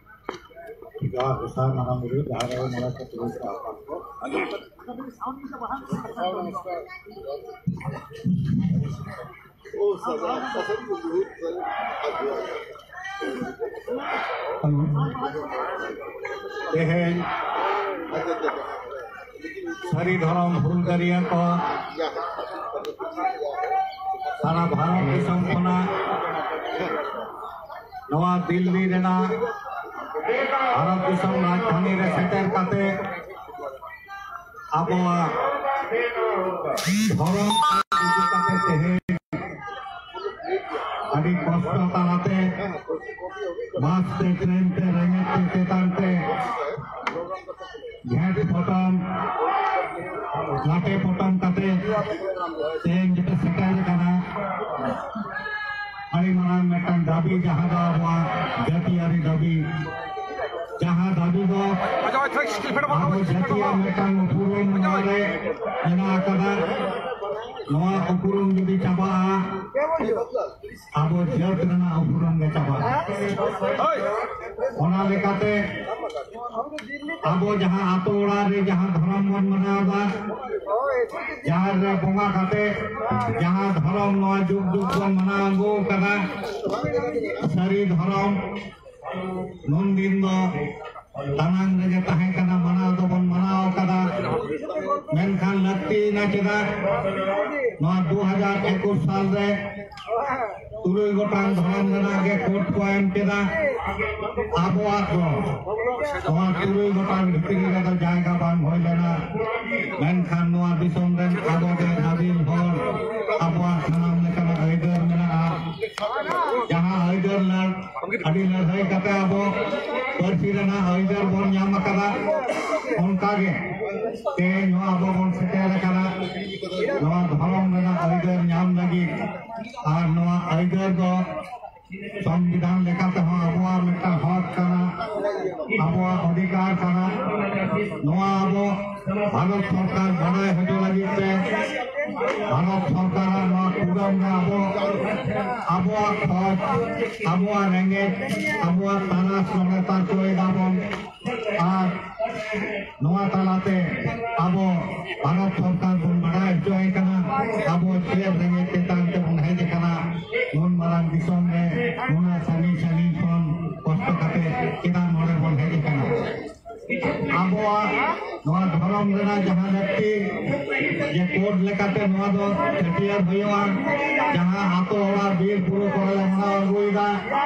ᱡᱚᱦᱟᱨ ᱜᱚᱸᱥᱟᱭ ᱢᱟᱨᱟᱝ ᱵᱩᱨᱩ, ᱡᱟᱦᱮᱨ ᱟᱭᱳ, ᱢᱚᱬᱮ ᱠᱚ ᱛᱩᱨᱩᱭ ᱠᱚ ᱦᱟᱯᱲᱟᱢ ᱠᱚ᱾ ᱛᱮᱦᱮᱧ ᱥᱟᱹᱨᱤ ᱫᱷᱚᱨᱚᱢ ᱦᱩᱞᱜᱟᱹᱨᱤᱭᱟᱹ ᱠᱚ ᱥᱟᱨᱟ ᱵᱷᱟᱨᱚᱛ ᱫᱤᱥᱚᱢ ᱠᱷᱚᱱᱟᱜ ᱱᱚᱣᱟ ᱫᱤᱞᱞᱤ ᱨᱮᱱᱟᱜ ᱵᱷᱟᱨᱚᱛ ᱫᱤᱥᱚᱢ ᱨᱟᱡᱽᱫᱷᱟᱱᱤ ᱨᱮ ᱥᱮᱴᱮᱨ ᱠᱟᱛᱮ ᱟᱵᱚᱣᱟᱜ ᱫᱷᱚᱨᱚᱢ ᱤᱫᱤ ᱠᱟᱛᱮ ᱛᱮᱦᱮᱧ ᱟᱹᱰᱤ ᱠᱚᱥᱴᱚ ᱛᱟᱞᱟᱛᱮ ᱵᱟᱥ ᱛᱮ, ᱴᱨᱮᱱ ᱛᱮ, ᱨᱮᱸᱜᱮᱡ ᱛᱮ, ᱪᱮᱛᱟᱱ ᱛᱮ ᱜᱷᱮᱸᱴ ᱯᱚᱴᱚᱢ, ᱞᱟᱴᱮ ᱯᱚᱴᱚᱢ ᱠᱟᱛᱮ ᱛᱮᱦᱮᱧ ᱡᱮᱯᱮ ᱥᱮᱴᱮᱨ ᱟᱠᱟᱱᱟ, ᱟᱹᱰᱤ ᱢᱟᱨᱟᱝ ᱢᱤᱫᱴᱟᱝ ᱫᱟᱹᱵᱤ, ᱡᱟᱦᱟᱸ ᱫᱚ ᱟᱵᱚᱣᱟᱜ ᱡᱟᱹᱛᱤᱭᱟᱹᱨᱤ ᱫᱟᱹᱵᱤ᱾ ᱡᱟᱦᱟᱸ ᱫᱟᱹᱵᱤ ᱫᱚ ᱟᱵᱚ ᱡᱟᱹᱛᱤᱭᱟᱜ ᱢᱤᱫᱴᱟᱝ ᱩᱯᱨᱩᱢ ᱱᱚᱣᱟ ᱨᱮ ᱢᱮᱱᱟᱜ ᱟᱠᱟᱫᱟ᱾ ᱱᱚᱣᱟ ᱩᱯᱨᱩᱢ ᱡᱩᱫᱤ ᱪᱟᱵᱟᱜᱼᱟ, ᱟᱵᱚ ᱡᱟᱹᱛ ᱨᱮᱱᱟᱜ ᱩᱯᱨᱩᱢ ᱜᱮ ᱪᱟᱵᱟᱜᱼᱟ᱾ ᱚᱱᱟ ᱞᱮᱠᱟᱛᱮ ᱟᱵᱚ ᱡᱟᱦᱟᱸ ᱟᱛᱳ ᱚᱲᱟᱜ ᱨᱮ ᱡᱟᱦᱟᱸ ᱫᱷᱚᱨᱚᱢ ᱵᱚᱱ ᱢᱟᱱᱟᱣ ᱮᱫᱟ, ᱡᱟᱦᱮᱨ ᱨᱮ ᱵᱚᱸᱜᱟ ᱠᱟᱛᱮ ᱡᱟᱦᱟᱸ ᱫᱷᱚᱨᱚᱢ ᱱᱚᱣᱟ ᱡᱩᱜᱽ ᱡᱩᱜᱽ ᱵᱚᱱ ᱢᱟᱱᱟᱣ ᱟᱹᱜᱩ ᱟᱠᱟᱫᱟ, ᱥᱟᱹᱨᱤ ᱫᱷᱚᱨᱚᱢ, ᱱᱩᱱ ᱫᱤᱱ ᱫᱚ ᱫᱟᱱᱟᱝ ᱨᱮᱜᱮ ᱛᱟᱦᱮᱸ ᱠᱟᱱᱟ, ᱢᱟᱱᱟᱣ ᱫᱚᱵᱚᱱ ᱢᱟᱱᱟᱣ ᱟᱠᱟᱫᱟ᱾ ᱢᱮᱱᱠᱷᱟᱱ ᱞᱟᱹᱠᱛᱤᱭᱮᱱᱟ ᱪᱮᱫᱟᱜ? ᱱᱚᱣᱟ ᱫᱩ ᱦᱟᱡᱟᱨ ᱮᱠᱩᱥ ᱥᱟᱞ ᱨᱮ ᱛᱩᱨᱩᱭ ᱜᱚᱴᱟᱝ ᱫᱷᱚᱨᱚᱢ ᱨᱮᱱᱟᱜ ᱜᱮ ᱠᱳᱰ ᱠᱚ ᱮᱢ ᱠᱮᱫᱟ᱾ ᱟᱵᱚᱣᱟᱜ ᱫᱚ ᱱᱚᱣᱟ ᱛᱩᱨᱩᱭ ᱜᱚᱴᱟᱝ ᱵᱷᱤᱛᱨᱤ ᱨᱮᱫᱚ ᱡᱟᱭᱜᱟ ᱵᱟᱝ ᱦᱩᱭ ᱞᱮᱱᱟ᱾ ᱢᱮᱱᱠᱷᱟᱱ ᱱᱚᱣᱟ ᱫᱤᱥᱚᱢ ᱨᱮᱱ ᱟᱵᱚ ᱜᱮ ᱟᱹᱫᱤᱢ ᱦᱚᱲ, ᱟᱵᱚᱣᱟᱜ ᱥᱟᱱᱟᱢ ᱞᱮᱠᱟᱱᱟᱜ ᱟᱹᱭᱫᱟᱹᱨ ᱢᱮᱱᱟᱜᱼᱟ᱾ ᱡᱟᱦᱟᱸ ᱟᱹᱭᱫᱟᱹᱨ ᱞᱟᱹᱲ-, ᱟᱹᱰᱤ ᱞᱟᱹᱲᱦᱟᱹᱭ ᱠᱟᱛᱮ ᱟᱵᱚ ᱯᱟᱹᱨᱥᱤ ᱨᱮᱱᱟᱜ ᱟᱹᱭᱫᱟᱹᱨ ᱵᱚᱱ ᱧᱟᱢ ᱟᱠᱟᱫᱟ, ᱚᱱᱠᱟᱜᱮ ᱛᱮᱦᱮᱧ ᱦᱚᱸ ᱟᱵᱚ ᱵᱚᱱ ᱥᱮᱴᱮᱨ ᱟᱠᱟᱱᱟ ᱱᱚᱣᱟ ᱫᱷᱚᱨᱚᱢ ᱨᱮᱱᱟᱜ ᱟᱹᱭᱫᱟᱹᱨ ᱧᱟᱢ ᱞᱟᱹᱜᱤᱫ᱾ ᱟᱨ ᱱᱚᱣᱟ ᱟᱹᱭᱫᱟᱹᱨ ᱫᱚ ᱥᱚᱝᱵᱤᱫᱷᱟᱱ ᱞᱮᱠᱟᱛᱮ ᱦᱚᱸ ᱟᱵᱚᱣᱟᱜ ᱢᱤᱫᱴᱟᱝ ᱦᱚᱠ ᱠᱟᱱᱟ, ᱟᱵᱚᱣᱟᱜ ᱚᱫᱷᱤᱠᱟᱨ ᱠᱟᱱᱟ᱾ ᱱᱚᱣᱟ ᱟᱵᱚ ᱵᱷᱟᱨᱚᱛ ᱥᱚᱨᱠᱟᱨ ᱵᱟᱰᱟᱭ ᱦᱚᱪᱚ ᱞᱟᱹᱜᱤᱫ ᱛᱮ ᱵᱷᱟᱨᱚᱛ ᱥᱚᱨᱠᱟᱨᱟᱜ ᱱᱚᱣᱟ ᱠᱩᱲᱟᱹᱢ ᱨᱮ ᱟᱵᱚ ᱟᱵᱚᱣᱟᱜ ᱠᱷᱚᱡᱽ, ᱟᱵᱚᱣᱟᱜ ᱨᱮᱸᱜᱮᱡ, ᱟᱵᱚᱣᱟᱜ ᱛᱟᱨᱟᱥ ᱱᱚᱰᱮ ᱛᱟᱨᱠᱚ ᱮᱫᱟ ᱵᱚᱱ᱾ ᱟᱨ ᱱᱚᱣᱟ ᱛᱟᱞᱟᱛᱮ ᱟᱵᱚ ᱵᱷᱟᱨᱚᱛ ᱥᱚᱨᱠᱟᱨ ᱵᱚᱱ ᱵᱟᱰᱟᱭ ᱦᱚᱪᱚᱭᱮ ᱠᱟᱱᱟ, ᱟᱵᱚ ᱪᱮᱫ ᱨᱮᱸᱜᱮᱡ ᱛᱮᱛᱟᱝ ᱛᱮᱵᱚᱱ ᱦᱮᱡ ᱟᱠᱟᱱᱟ᱾ ᱱᱩᱱ ᱢᱟᱨᱟᱝ ᱫᱤᱥᱚᱢ ᱨᱮ ᱱᱩᱱᱟᱹᱜ ᱥᱟᱺᱜᱤᱧ ᱥᱟᱺᱜᱤᱧ ᱠᱷᱚᱱ ᱠᱚᱥᱴᱚ ᱠᱟᱛᱮ ᱪᱮᱫᱟᱜ ᱱᱚᱰᱮ ᱵᱚᱱ ᱦᱮᱡ ᱟᱠᱟᱱᱟ? ᱟᱵᱚᱣᱟᱜ ᱱᱚᱣᱟ ᱫᱷᱚᱨᱚᱢ ᱨᱮᱱᱟᱜ ᱡᱟᱦᱟᱸ ᱞᱟᱹᱠᱛᱤ, ᱡᱮ ᱠᱳᱰ ᱞᱮᱠᱟᱛᱮ ᱱᱚᱣᱟ ᱫᱚ ᱪᱷᱟᱹᱴᱭᱟᱹᱨ ᱦᱩᱭᱩᱜᱼᱟ, ᱡᱟᱦᱟᱸ ᱟᱛᱳ ᱚᱲᱟᱜ ᱵᱤᱨ ᱵᱩᱨᱩ ᱠᱚᱨᱮ ᱞᱮ ᱢᱟᱱᱟᱣ ᱟᱹᱜᱩᱭᱮᱫᱟ,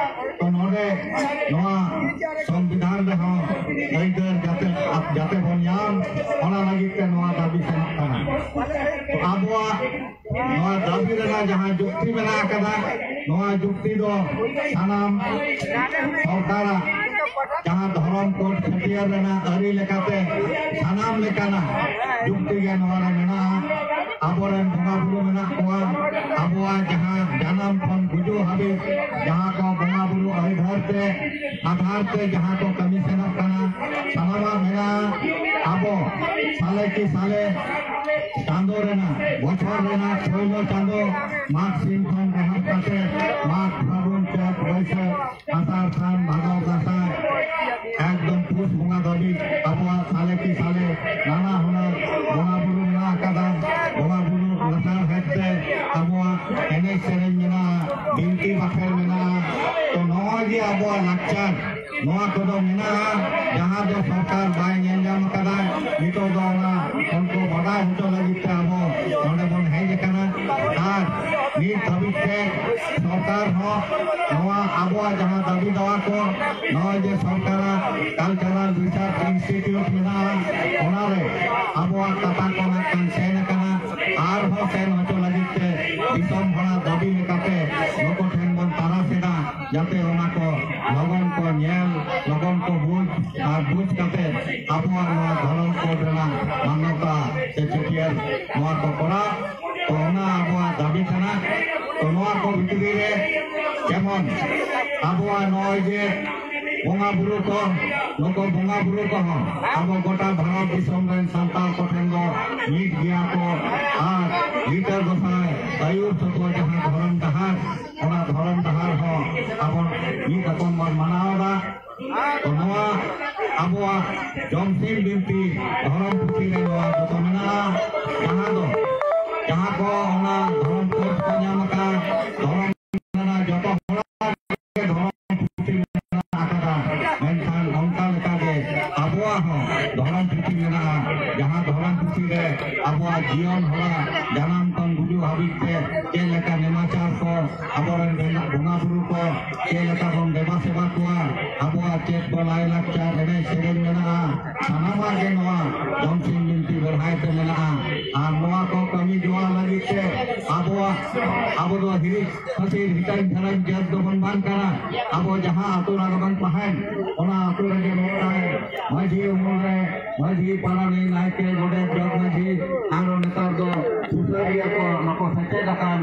ᱛᱚ ᱱᱚᱰᱮ ᱱᱚᱣᱟ ᱥᱚᱝᱵᱤᱫᱷᱟᱱ ᱨᱮᱦᱚᱸ ᱟᱹᱭᱫᱟᱹᱨ ᱡᱟᱛᱮ, ᱡᱟᱛᱮ ᱵᱚᱱ ᱧᱟᱢ, ᱚᱱᱟ ᱞᱟᱹᱜᱤᱫ ᱛᱮ ᱱᱚᱣᱟ ᱫᱟᱹᱵᱤ ᱥᱮᱱᱚᱜ ᱠᱟᱱᱟ᱾ ᱛᱚ ᱟᱵᱚᱣᱟᱜ ᱱᱚᱣᱟ ᱫᱟᱹᱵᱤ ᱨᱮᱱᱟᱜ ᱡᱟᱦᱟᱸ ᱡᱩᱠᱛᱤ ᱢᱮᱱᱟᱜ ᱟᱠᱟᱫᱟ, ᱱᱚᱣᱟ ᱡᱩᱠᱛᱤ ᱫᱚ ᱥᱟᱱᱟᱢ ᱥᱚᱨᱠᱟᱨᱟᱜ ᱡᱟᱦᱟᱸ ᱫᱷᱚᱨᱚᱢ ᱠᱳᱰ ᱪᱷᱟᱹᱴᱭᱟᱹᱨ ᱨᱮᱱᱟᱜ ᱟᱹᱨᱤ ᱞᱮᱠᱟᱛᱮ ᱥᱟᱱᱟᱢ ᱞᱮᱠᱟᱱᱟᱜ ᱡᱩᱠᱛᱤ ᱜᱮ ᱱᱚᱣᱟ ᱨᱮ ᱢᱮᱱᱟᱜᱼᱟ᱾ ᱟᱵᱚᱨᱮᱱ ᱵᱚᱸᱜᱟ ᱵᱩᱨᱩ ᱢᱮᱱᱟᱜ ᱠᱚᱣᱟ, ᱟᱵᱚᱣᱟᱜ ᱡᱟᱦᱟᱸ ᱡᱟᱱᱟᱢ ᱠᱷᱚᱱ ᱜᱩᱡᱩᱜ ᱦᱟᱹᱵᱤᱡ ᱡᱟᱦᱟᱸ ᱠᱚ ᱵᱚᱸᱜᱟ ᱵᱩᱨᱩ ᱟᱹᱭᱫᱟᱹᱨ ᱛᱮ, ᱟᱫᱷᱟᱨ ᱛᱮ ᱡᱟᱦᱟᱸ ᱠᱚ ᱠᱟᱹᱢᱤ ᱥᱮᱱᱚᱜ ᱠᱟᱱᱟ, ᱥᱟᱱᱟᱢᱟᱜ ᱢᱮᱱᱟᱜᱼᱟ᱾ ᱟᱵᱚ ᱥᱟᱞᱮ ᱠᱤ ᱥᱟᱞᱮ ᱪᱟᱸᱫᱚ ᱨᱮᱱᱟᱜ, ᱵᱚᱪᱷᱚᱨ ᱨᱮᱱᱟᱜ ᱯᱳᱭᱞᱳ ᱪᱟᱸᱫᱚ ᱢᱟᱜᱽ ᱥᱤᱢ ᱠᱷᱚᱱ ᱮᱦᱚᱵ ᱠᱟᱛᱮ ᱢᱟᱜᱽ, ᱯᱷᱟᱹᱜᱩᱱ, ᱪᱟᱹᱛ, ᱵᱟᱹᱭᱥᱟᱹᱠᱷ, ᱟᱥᱟᱲ, ᱥᱟᱱ, ᱵᱷᱟᱫᱚᱨ, ᱫᱟᱸᱥᱟᱭ, ᱮᱠᱫᱚᱢ ᱯᱩᱥ ᱵᱚᱸᱜᱟ ᱫᱷᱟᱹᱵᱤᱡ ᱟᱵᱚᱣᱟᱜ ᱥᱟᱞᱮ ᱠᱤ ᱥᱟᱞᱮ ᱱᱟᱱᱟ ᱦᱩᱱᱟᱹᱨ ᱵᱚᱸᱜᱟ ᱵᱩᱨᱩ ᱢᱮᱱᱟᱜ ᱟᱠᱟᱫᱟ᱾ ᱵᱚᱸᱜᱟ ᱵᱩᱨᱩ ᱞᱟᱥᱟᱲᱦᱮᱫ ᱛᱮ ᱟᱵᱚᱣᱟᱜ ᱮᱱᱮᱡ ᱥᱮᱨᱮᱧ ᱢᱮᱱᱟᱜᱼᱟ, ᱵᱤᱱᱛᱤ ᱵᱟᱠᱷᱮᱬ ᱢᱮᱱᱟᱜᱼᱟ᱾ ᱛᱚ, ᱱᱚᱜᱼᱚᱭ ᱡᱮ ᱟᱵᱚᱣᱟᱜ ᱞᱟᱠᱪᱟᱨ, ᱱᱚᱣᱟ ᱠᱚᱫᱚ ᱢᱮᱱᱟᱜᱼᱟ, ᱡᱟᱦᱟᱸ ᱫᱚ ᱥᱚᱨᱠᱟᱨ ᱵᱟᱭ ᱧᱮᱞ ᱧᱟᱢ ᱟᱠᱟᱫᱟ᱾ ᱱᱤᱛᱚᱜ ᱫᱚ ᱚᱱᱟ ᱩᱱᱠᱩ ᱵᱟᱰᱟᱭ ᱦᱚᱪᱚ ᱞᱟᱹᱜᱤᱫ ᱛᱮ ᱟᱵᱚ ᱱᱚᱰᱮ ᱵᱚᱱ ᱦᱮᱡ ᱟᱠᱟᱱᱟ᱾ ᱟᱨ ᱱᱤᱛ ᱫᱷᱟᱹᱵᱤᱡ ᱛᱮ ᱥᱚᱨᱠᱟᱨ ᱦᱚᱸ ᱱᱚᱣᱟ ᱟᱵᱚᱣᱟᱜ ᱡᱟᱦᱟᱸ ᱫᱟᱹᱵᱤ ᱫᱟᱣᱟ ᱠᱚ, ᱱᱚᱜᱼᱚᱭ ᱡᱮ ᱥᱚᱨᱠᱟᱨᱟᱜ Cultural Research Institute ᱢᱮᱱᱟᱜᱼᱟ, ᱚᱱᱟᱨᱮ ᱟᱵᱚᱣᱟᱜ ᱠᱟᱛᱷᱟ ᱠᱚ ᱱᱟᱜ ᱠᱷᱟᱱ ᱥᱮᱱ ᱟᱠᱟᱱᱟ᱾ ᱟᱨᱦᱚᱸ ᱥᱮᱱ ᱦᱚᱪᱚ ᱞᱟᱹᱜᱤᱫ ᱛᱮ ᱫᱤᱥᱚᱢ ᱦᱚᱲᱟᱜ ᱫᱟᱹᱵᱤ ᱞᱮᱠᱟᱛᱮ ᱱᱩᱠᱩ ᱴᱷᱮᱱ ᱵᱚᱱ ᱛᱟᱨᱟᱥ ᱮᱫᱟ, ᱡᱟᱛᱮ ᱚᱱᱟ ᱠᱚ ᱞᱚᱜᱚᱱ ᱠᱚ ᱧᱮᱞ, ᱞᱚᱜᱚᱱ ᱠᱚ ᱵᱩᱡᱽ, ᱟᱨ ᱵᱩᱡᱽ ᱠᱟᱛᱮ ᱟᱵᱚᱣᱟᱜ ᱱᱚᱣᱟ ᱫᱷᱚᱨᱚᱢ code ᱨᱮᱱᱟᱜ ᱢᱟᱱᱱᱚᱛᱟ ᱥᱮ ᱪᱷᱟᱹᱴᱭᱟᱹᱨ ᱱᱚᱣᱟ ᱠᱚ ᱠᱚᱨᱟᱣ᱾ ᱛᱚ, ᱚᱱᱟ ᱟᱵᱚᱣᱟᱜ ᱫᱟᱹᱵᱤ ᱠᱟᱱᱟ᱾ ᱛᱚ, ᱱᱚᱣᱟ ᱠᱚ ᱵᱷᱤᱛᱨᱤ ᱨᱮ ᱡᱮᱢᱚᱱ ᱟᱵᱚᱣᱟᱜ ᱱᱚᱜᱼᱚᱭ ᱡᱮ ᱵᱚᱸᱜᱟ ᱵᱩᱨᱩ ᱠᱚ, ᱱᱩᱠᱩ ᱵᱚᱸᱜᱟ ᱵᱩᱨᱩ ᱠᱚᱦᱚᱸ ᱟᱵᱚ ᱜᱚᱴᱟ ᱵᱷᱟᱨᱚᱛ ᱫᱤᱥᱚᱢ ᱨᱮᱱ ᱥᱟᱱᱛᱟᱲ ᱠᱚᱴᱷᱮᱱ ᱫᱚ ᱢᱤᱫ ᱜᱮᱭᱟ ᱠᱚ᱾ ᱟᱨ ᱞᱤᱴᱟᱹ ᱜᱚᱸᱥᱟᱭ ᱟᱹᱭᱩᱨ ᱛᱮᱠᱚ ᱡᱟᱦᱟᱸ ᱫᱷᱚᱨᱚᱢ ᱰᱟᱦᱟᱨ, ᱚᱱᱟ ᱫᱷᱚᱨᱚᱢ ᱰᱟᱦᱟᱨ ᱦᱚᱸ ᱟᱵᱚ ᱢᱤᱫ ᱨᱚᱠᱚᱢ ᱵᱚᱱ ᱢᱟᱱᱟᱣ ᱮᱫᱟ᱾ ᱛᱚ, ᱱᱚᱣᱟ ᱟᱵᱚᱣᱟᱜ ᱡᱚᱢᱥᱤᱢ ᱵᱤᱱᱛᱤ ᱫᱷᱚᱨᱚᱢ ᱯᱩᱛᱷᱤ ᱨᱮ ᱱᱚᱣᱟ ᱡᱚᱛᱚ ᱢᱮᱱᱟᱜᱼᱟ, ᱡᱟᱦᱟᱸ ᱫᱚ, ᱡᱟᱦᱟᱸ ᱠᱚ ᱚᱱᱟ ᱫᱷᱚᱨᱚᱢ code ᱠᱚ ᱧᱟᱢ ᱟᱠᱟᱫ, ᱫᱷᱚᱨᱚᱢ ᱨᱮᱱᱟᱜ ᱡᱚᱛᱚ ᱦᱚᱲᱟᱜ ᱜᱮ ᱫᱷᱚᱨᱚᱢ ᱯᱩᱛᱷᱤ ᱢᱮᱱᱟᱜ ᱟᱠᱟᱫᱟ᱾ ᱢᱮᱱᱠᱷᱟᱱ ᱚᱱᱠᱟ ᱞᱮᱠᱟᱜᱮ ᱟᱵᱚᱣᱟᱜ ᱦᱚᱸ ᱫᱷᱚᱨᱚᱢ ᱯᱩᱛᱷᱤ ᱢᱮᱱᱟᱜᱼᱟ, ᱡᱟᱦᱟᱸ ᱫᱷᱚᱨᱚᱢ ᱯᱩᱛᱷᱤ ᱨᱮ ᱟᱵᱚᱣᱟᱜ ᱡᱤᱭᱚᱱ ᱦᱚᱨᱟ, ᱡᱟᱱᱟᱢ ᱠᱷᱚᱱ ᱜᱩᱡᱩᱜ ᱦᱟᱹᱵᱤᱡ ᱛᱮ ᱪᱮᱫ ᱞᱮᱠᱟ ᱱᱮᱢᱟᱪᱟᱨ ᱠᱚ, ᱟᱵᱚᱨᱮᱱ ᱵᱚᱸᱜᱟ ᱵᱩᱨᱩ ᱠᱚ ᱪᱮᱫ ᱞᱮᱠᱟ ᱵᱚᱱ ᱫᱮᱵᱟ ᱥᱮᱵᱟ ᱠᱚᱣᱟ, ᱟᱵᱚᱣᱟᱜ ᱪᱮᱫ ᱠᱚ ᱞᱟᱭᱼᱞᱟᱠᱪᱟᱨ, ᱮᱱᱮᱡ ᱥᱮᱨᱮᱧ ᱢᱮᱱᱟᱜᱼᱟ, ᱥᱟᱱᱟᱢᱟᱜ ᱜᱮ ᱱᱚᱣᱟ ᱡᱚᱢᱥᱤᱢ ᱵᱤᱱᱛᱤ ᱵᱮᱲᱦᱟᱭ ᱛᱮ ᱢᱮᱱᱟᱜᱼᱟ᱾ ᱟᱨ ᱱᱚᱣᱟ ᱠᱚ ᱠᱟᱹᱢᱤ ᱡᱚᱲᱟᱣ ᱞᱟᱹᱜᱤᱫ ᱛᱮ ᱟᱵᱚᱣᱟᱜ, ᱟᱵᱚ ᱫᱚ ᱦᱤᱨᱤᱡ ᱯᱟᱹᱥᱤᱨ ᱦᱤᱴᱟᱹᱝ ᱡᱷᱟᱲᱟᱝ ᱡᱟᱹᱛ ᱫᱚᱵᱚᱱ ᱵᱟᱝ ᱠᱟᱱᱟ᱾ ᱟᱵᱚ ᱡᱟᱦᱟᱸ ᱟᱹᱛᱩ ᱨᱮᱜᱮ ᱵᱚᱱ ᱛᱟᱦᱮᱱ, ᱚᱱᱟ ᱟᱹᱛᱩ ᱨᱮᱜᱮ ᱢᱤᱫᱴᱟᱝ ᱢᱟᱹᱡᱷᱤ ᱩᱢᱩᱞ ᱨᱮ ᱢᱟᱹᱡᱷᱤ, ᱯᱟᱨᱟᱱᱤᱠ, ᱱᱟᱭᱠᱮ, ᱜᱚᱰᱮᱛ, ᱡᱚᱜᱽ ᱢᱟᱹᱡᱷᱤ, ᱟᱨᱚ ᱱᱮᱛᱟᱨ ᱫᱚ ᱥᱩᱥᱟᱹᱨᱤᱭᱟᱹ ᱠᱚ, ᱱᱩᱠᱩ ᱥᱮᱪᱮᱫ ᱟᱠᱟᱱ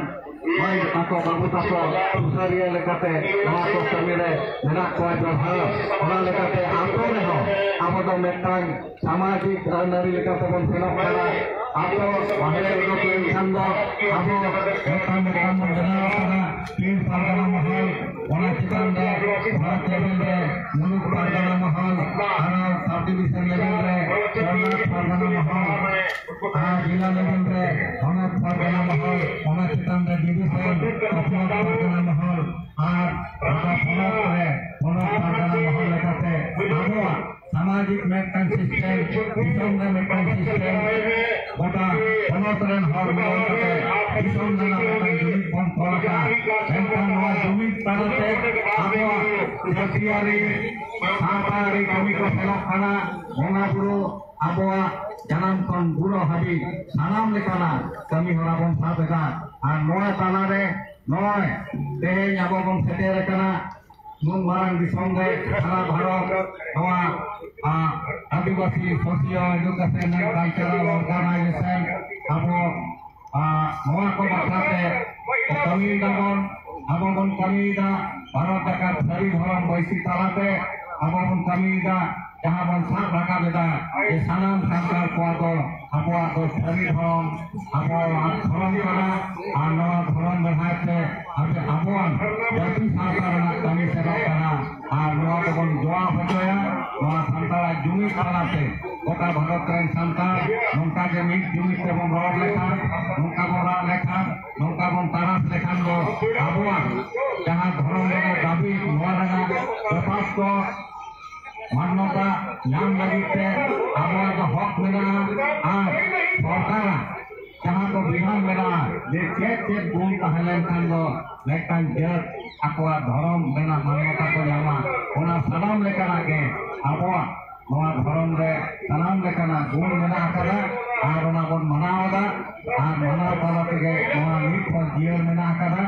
ᱢᱟᱹᱭ ᱛᱟᱠᱚ, ᱵᱟᱹᱵᱩ ᱛᱟᱠᱚ ᱥᱩᱥᱟᱹᱨᱤᱭᱟᱹ ᱞᱮᱠᱟᱛᱮ ᱱᱚᱣᱟ ᱠᱚ ᱠᱟᱹᱢᱤ ᱨᱮ ᱢᱮᱱᱟᱜ ᱠᱚᱣᱟ ᱡᱚᱲᱦᱟᱣ᱾ ᱚᱱᱟ ᱞᱮᱠᱟᱛᱮ ᱟᱛᱳ ᱨᱮᱦᱚᱸ ᱟᱵᱚ ᱫᱚ ᱢᱤᱫᱴᱟᱝ ᱥᱟᱢᱟᱡᱤᱠ ᱟᱹᱱ ᱟᱹᱨᱤ ᱞᱮᱠᱟᱛᱮ ᱵᱚᱱ ᱥᱮᱱᱚᱜ ᱠᱟᱱᱟ᱾ ᱟᱵᱚ ᱵᱟᱦᱨᱮ ᱩᱰᱩᱠ ᱞᱮᱱᱠᱷᱟᱱ ᱫᱚ ᱟᱵᱚ ᱢᱤᱫᱴᱟᱝ ᱢᱤᱫᱴᱟᱝ ᱵᱚᱱ ᱵᱮᱱᱟᱣ ᱟᱠᱟᱫᱟ᱾ ᱯᱤᱲ ᱯᱟᱨᱜᱟᱱᱟ ᱢᱚᱦᱚᱞ, ᱚᱱᱟ ᱪᱮᱛᱟᱱ ᱨᱮ ᱵᱷᱟᱨᱚᱛ ᱞᱮᱵᱮᱞ ᱨᱮ ᱢᱩᱞᱩᱠ ᱯᱟᱨᱜᱟᱱᱟ ᱢᱚᱦᱚᱞ, ᱟᱨ ᱥᱟᱵ ᱰᱤᱵᱤᱥᱚᱱ ᱞᱮᱵᱮᱞ ᱨᱮ ᱯᱚᱱᱚᱛ ᱯᱟᱨᱜᱟᱱᱟ ᱢᱚᱦᱚᱞ, ᱟᱨ ᱡᱮᱞᱟ ᱞᱮᱵᱮᱞ ᱨᱮ ᱦᱚᱱᱚᱛ ᱯᱟᱨᱜᱟᱱᱟ ᱢᱚᱦᱚᱞ, ᱚᱱᱟ ᱪᱮᱛᱟᱱ ᱨᱮ ᱰᱤᱵᱤᱥᱚᱱ, ᱯᱚᱱᱚᱛ ᱯᱟᱨᱜᱟᱱᱟ ᱢᱚᱦᱚᱞ, ᱟᱨ ᱜᱚᱴᱟ ᱯᱚᱱᱚᱛ ᱨᱮ ᱯᱚᱱᱚᱛ ᱯᱟᱨᱜᱟᱱᱟ ᱢᱚᱦᱚᱞ ᱞᱮᱠᱟᱛᱮ ᱟᱵᱚᱣᱟᱜ ᱥᱟᱢᱟᱡᱤᱠ ᱢᱤᱫᱴᱟᱝ ᱥᱤᱥᱴᱮᱢ, ᱫᱤᱥᱚᱢ ᱨᱮ ᱢᱤᱫᱴᱟᱝ ᱥᱤᱥᱴᱮᱢ, ᱜᱚᱴᱟ ᱯᱚᱱᱚᱛ ᱨᱮᱱ ᱦᱚᱲ ᱢᱤᱞᱟᱹᱣ ᱠᱟᱛᱮ ᱫᱤᱥᱚᱢ ᱨᱮᱱᱟᱜ ᱢᱤᱫᱴᱟᱝ ᱡᱩᱢᱤᱫ ᱵᱚᱱ ᱛᱚᱞ ᱟᱠᱟᱫ᱾ ᱢᱮᱱᱠᱷᱟᱱ ᱱᱚᱣᱟ ᱡᱩᱢᱤᱫ ᱛᱟᱞᱟᱛᱮ ᱟᱵᱚᱣᱟᱜ ᱡᱟᱹᱛᱤᱭᱟᱹᱨᱤ ᱥᱟᱶᱛᱟ ᱟᱹᱨᱤ ᱠᱟᱹᱢᱤ ᱠᱚ ᱥᱮᱱᱚᱜ ᱠᱟᱱᱟ᱾ ᱵᱚᱸᱜᱟ ᱵᱩᱨᱩ ᱟᱵᱚᱣᱟᱜ ᱡᱟᱱᱟᱢ ᱠᱷᱚᱱ ᱵᱩᱨᱩ ᱦᱟᱹᱵᱤᱡ ᱥᱟᱱᱟᱢ ᱞᱮᱠᱟᱱᱟᱜ ᱠᱟᱹᱢᱤ ᱦᱚᱨᱟ ᱵᱚᱱ ᱥᱟᱵ ᱮᱫᱟ᱾ ᱟᱨ ᱱᱚᱣᱟ ᱛᱟᱞᱟᱨᱮ ᱱᱚᱜᱼᱚᱭ ᱛᱮᱦᱮᱧ ᱟᱵᱚ ᱵᱚᱱ ᱥᱮᱴᱮᱨ ᱟᱠᱟᱱᱟ ᱱᱩᱱ ᱢᱟᱨᱟᱝ ᱫᱤᱥᱚᱢ ᱨᱮ, ᱥᱟᱨᱟ ᱵᱷᱟᱨᱚᱛ ᱱᱚᱣᱟ, ᱟ, ᱟᱹᱫᱤᱵᱟᱹᱥᱤ socio education and cultural organisation ᱟᱵᱚ, ᱟ, ᱱᱚᱣᱟ ᱠᱚ ᱵᱟᱠᱷᱨᱟ ᱛᱮ ᱠᱟᱹᱢᱤᱭ ᱫᱟᱵᱚᱱ, ᱟᱵᱚ ᱵᱚᱱ ᱠᱟᱹᱢᱤᱭᱮᱫᱟ᱾ ᱵᱷᱟᱨᱚᱛ ᱡᱟᱠᱟᱛ ᱥᱟᱹᱨᱤ ᱫᱷᱚᱨᱚᱢ ᱵᱟᱹᱭᱥᱤ ᱛᱟᱞᱟᱛᱮ ᱟᱵᱚ ᱵᱚᱱ ᱠᱟᱹᱢᱤᱭᱮᱫᱟ᱾ ᱡᱟᱦᱟᱸ ᱵᱚᱱ ᱥᱟᱵ ᱨᱟᱠᱟᱵ ᱮᱫᱟ ᱡᱮ ᱥᱟᱱᱟᱢ ᱥᱟᱱᱛᱟᱲ ᱠᱚᱣᱟᱜ ᱫᱚ ᱟᱵᱚᱣᱟᱜ ᱫᱚ ᱥᱟᱹᱨᱤ ᱫᱷᱚᱨᱚᱢ, ᱟᱵᱚᱣᱟᱜ ᱫᱷᱚᱨᱚᱢ ᱠᱟᱱᱟ᱾ ᱟᱨ ᱱᱚᱣᱟ ᱫᱷᱚᱨᱚᱢ ᱵᱮᱲᱦᱟᱭ ᱛᱮ ᱟᱵᱚ, ᱟᱵᱚᱣᱟᱜ ᱡᱟᱹᱛᱤ ᱥᱟᱶᱛᱟ ᱨᱮᱱᱟᱜ ᱠᱟᱹᱢᱤ ᱥᱮᱱᱚᱜ ᱠᱟᱱᱟ᱾ ᱟᱨ ᱱᱚᱣᱟ ᱫᱚᱵᱚᱱ ᱡᱚᱲᱟᱣ ᱦᱚᱪᱚᱭᱟ᱾ ᱱᱚᱣᱟ ᱥᱟᱱᱛᱟᱲᱟᱜ ᱡᱩᱢᱤᱫ ᱛᱟᱞᱟᱛᱮ ᱜᱚᱴᱟ ᱵᱷᱟᱨᱚᱛ ᱨᱮᱱ ᱥᱟᱱᱛᱟᱲ ᱱᱚᱝᱠᱟ ᱜᱮ ᱢᱤᱫ ᱡᱩᱢᱤᱫ ᱛᱮᱵᱚᱱ ᱨᱚᱲ ᱞᱮᱠᱷᱟᱱ, ᱱᱚᱝᱠᱟ ᱵᱚᱱ ᱨᱟᱜ ᱞᱮᱠᱷᱟᱱ, ᱱᱚᱝᱠᱟ ᱵᱚᱱ ᱛᱟᱨᱟᱥ ᱞᱮᱠᱷᱟᱱ ᱫᱚ ᱟᱵᱚᱣᱟᱜ ᱡᱟᱦᱟᱸ ᱫᱷᱚᱨᱚᱢ ᱨᱮᱱᱟᱜ ᱫᱟᱹᱵᱤ, ᱱᱚᱣᱟ ᱨᱮᱱᱟᱜ ᱡᱚᱛᱷᱟᱛ ᱠᱚ ᱢᱟᱱᱱᱚᱛᱟ ᱧᱟᱢ ᱞᱟᱹᱜᱤᱫ ᱛᱮ ᱟᱵᱚᱣᱟᱜ ᱫᱚ ᱦᱚᱠ ᱢᱮᱱᱟᱜᱼᱟ᱾ ᱟᱨ ᱥᱚᱨᱠᱟᱨᱟᱜ ᱡᱟᱦᱟᱸ ᱠᱚ ᱵᱤᱵᱷᱟᱜᱽ ᱢᱮᱱᱟᱜᱼᱟ ᱡᱮ ᱪᱮᱫ ᱪᱮᱫ ᱜᱩᱱ ᱛᱟᱦᱮᱸ ᱞᱮᱱᱠᱷᱟᱱ ᱫᱚ ᱢᱤᱫᱴᱟᱝ ᱡᱟᱹᱛ ᱟᱠᱚᱣᱟᱜ ᱫᱷᱚᱨᱚᱢ ᱨᱮᱱᱟᱜ ᱢᱟᱱᱱᱚᱛᱟ ᱠᱚ ᱧᱟᱢᱟ, ᱚᱱᱟ ᱥᱟᱱᱟᱢ ᱞᱮᱠᱟᱱᱟᱜ ᱜᱮ ᱟᱵᱚᱣᱟᱜ ᱱᱚᱣᱟ ᱫᱷᱚᱨᱚᱢ ᱨᱮ ᱥᱟᱱᱟᱢ ᱞᱮᱠᱟᱱᱟᱜ ᱜᱩᱱ ᱢᱮᱱᱟᱜ ᱟᱠᱟᱫᱟ᱾ ᱟᱨ ᱚᱱᱟ ᱵᱚᱱ ᱢᱟᱱᱟᱣ ᱮᱫᱟ᱾ ᱟᱨ ᱢᱟᱱᱟᱣ ᱛᱟᱞᱟ ᱛᱮᱜᱮ ᱱᱚᱣᱟ ᱱᱤᱛ ᱦᱚᱸ ᱡᱤᱭᱟᱹᱲ ᱢᱮᱱᱟᱜ ᱟᱠᱟᱫᱟ᱾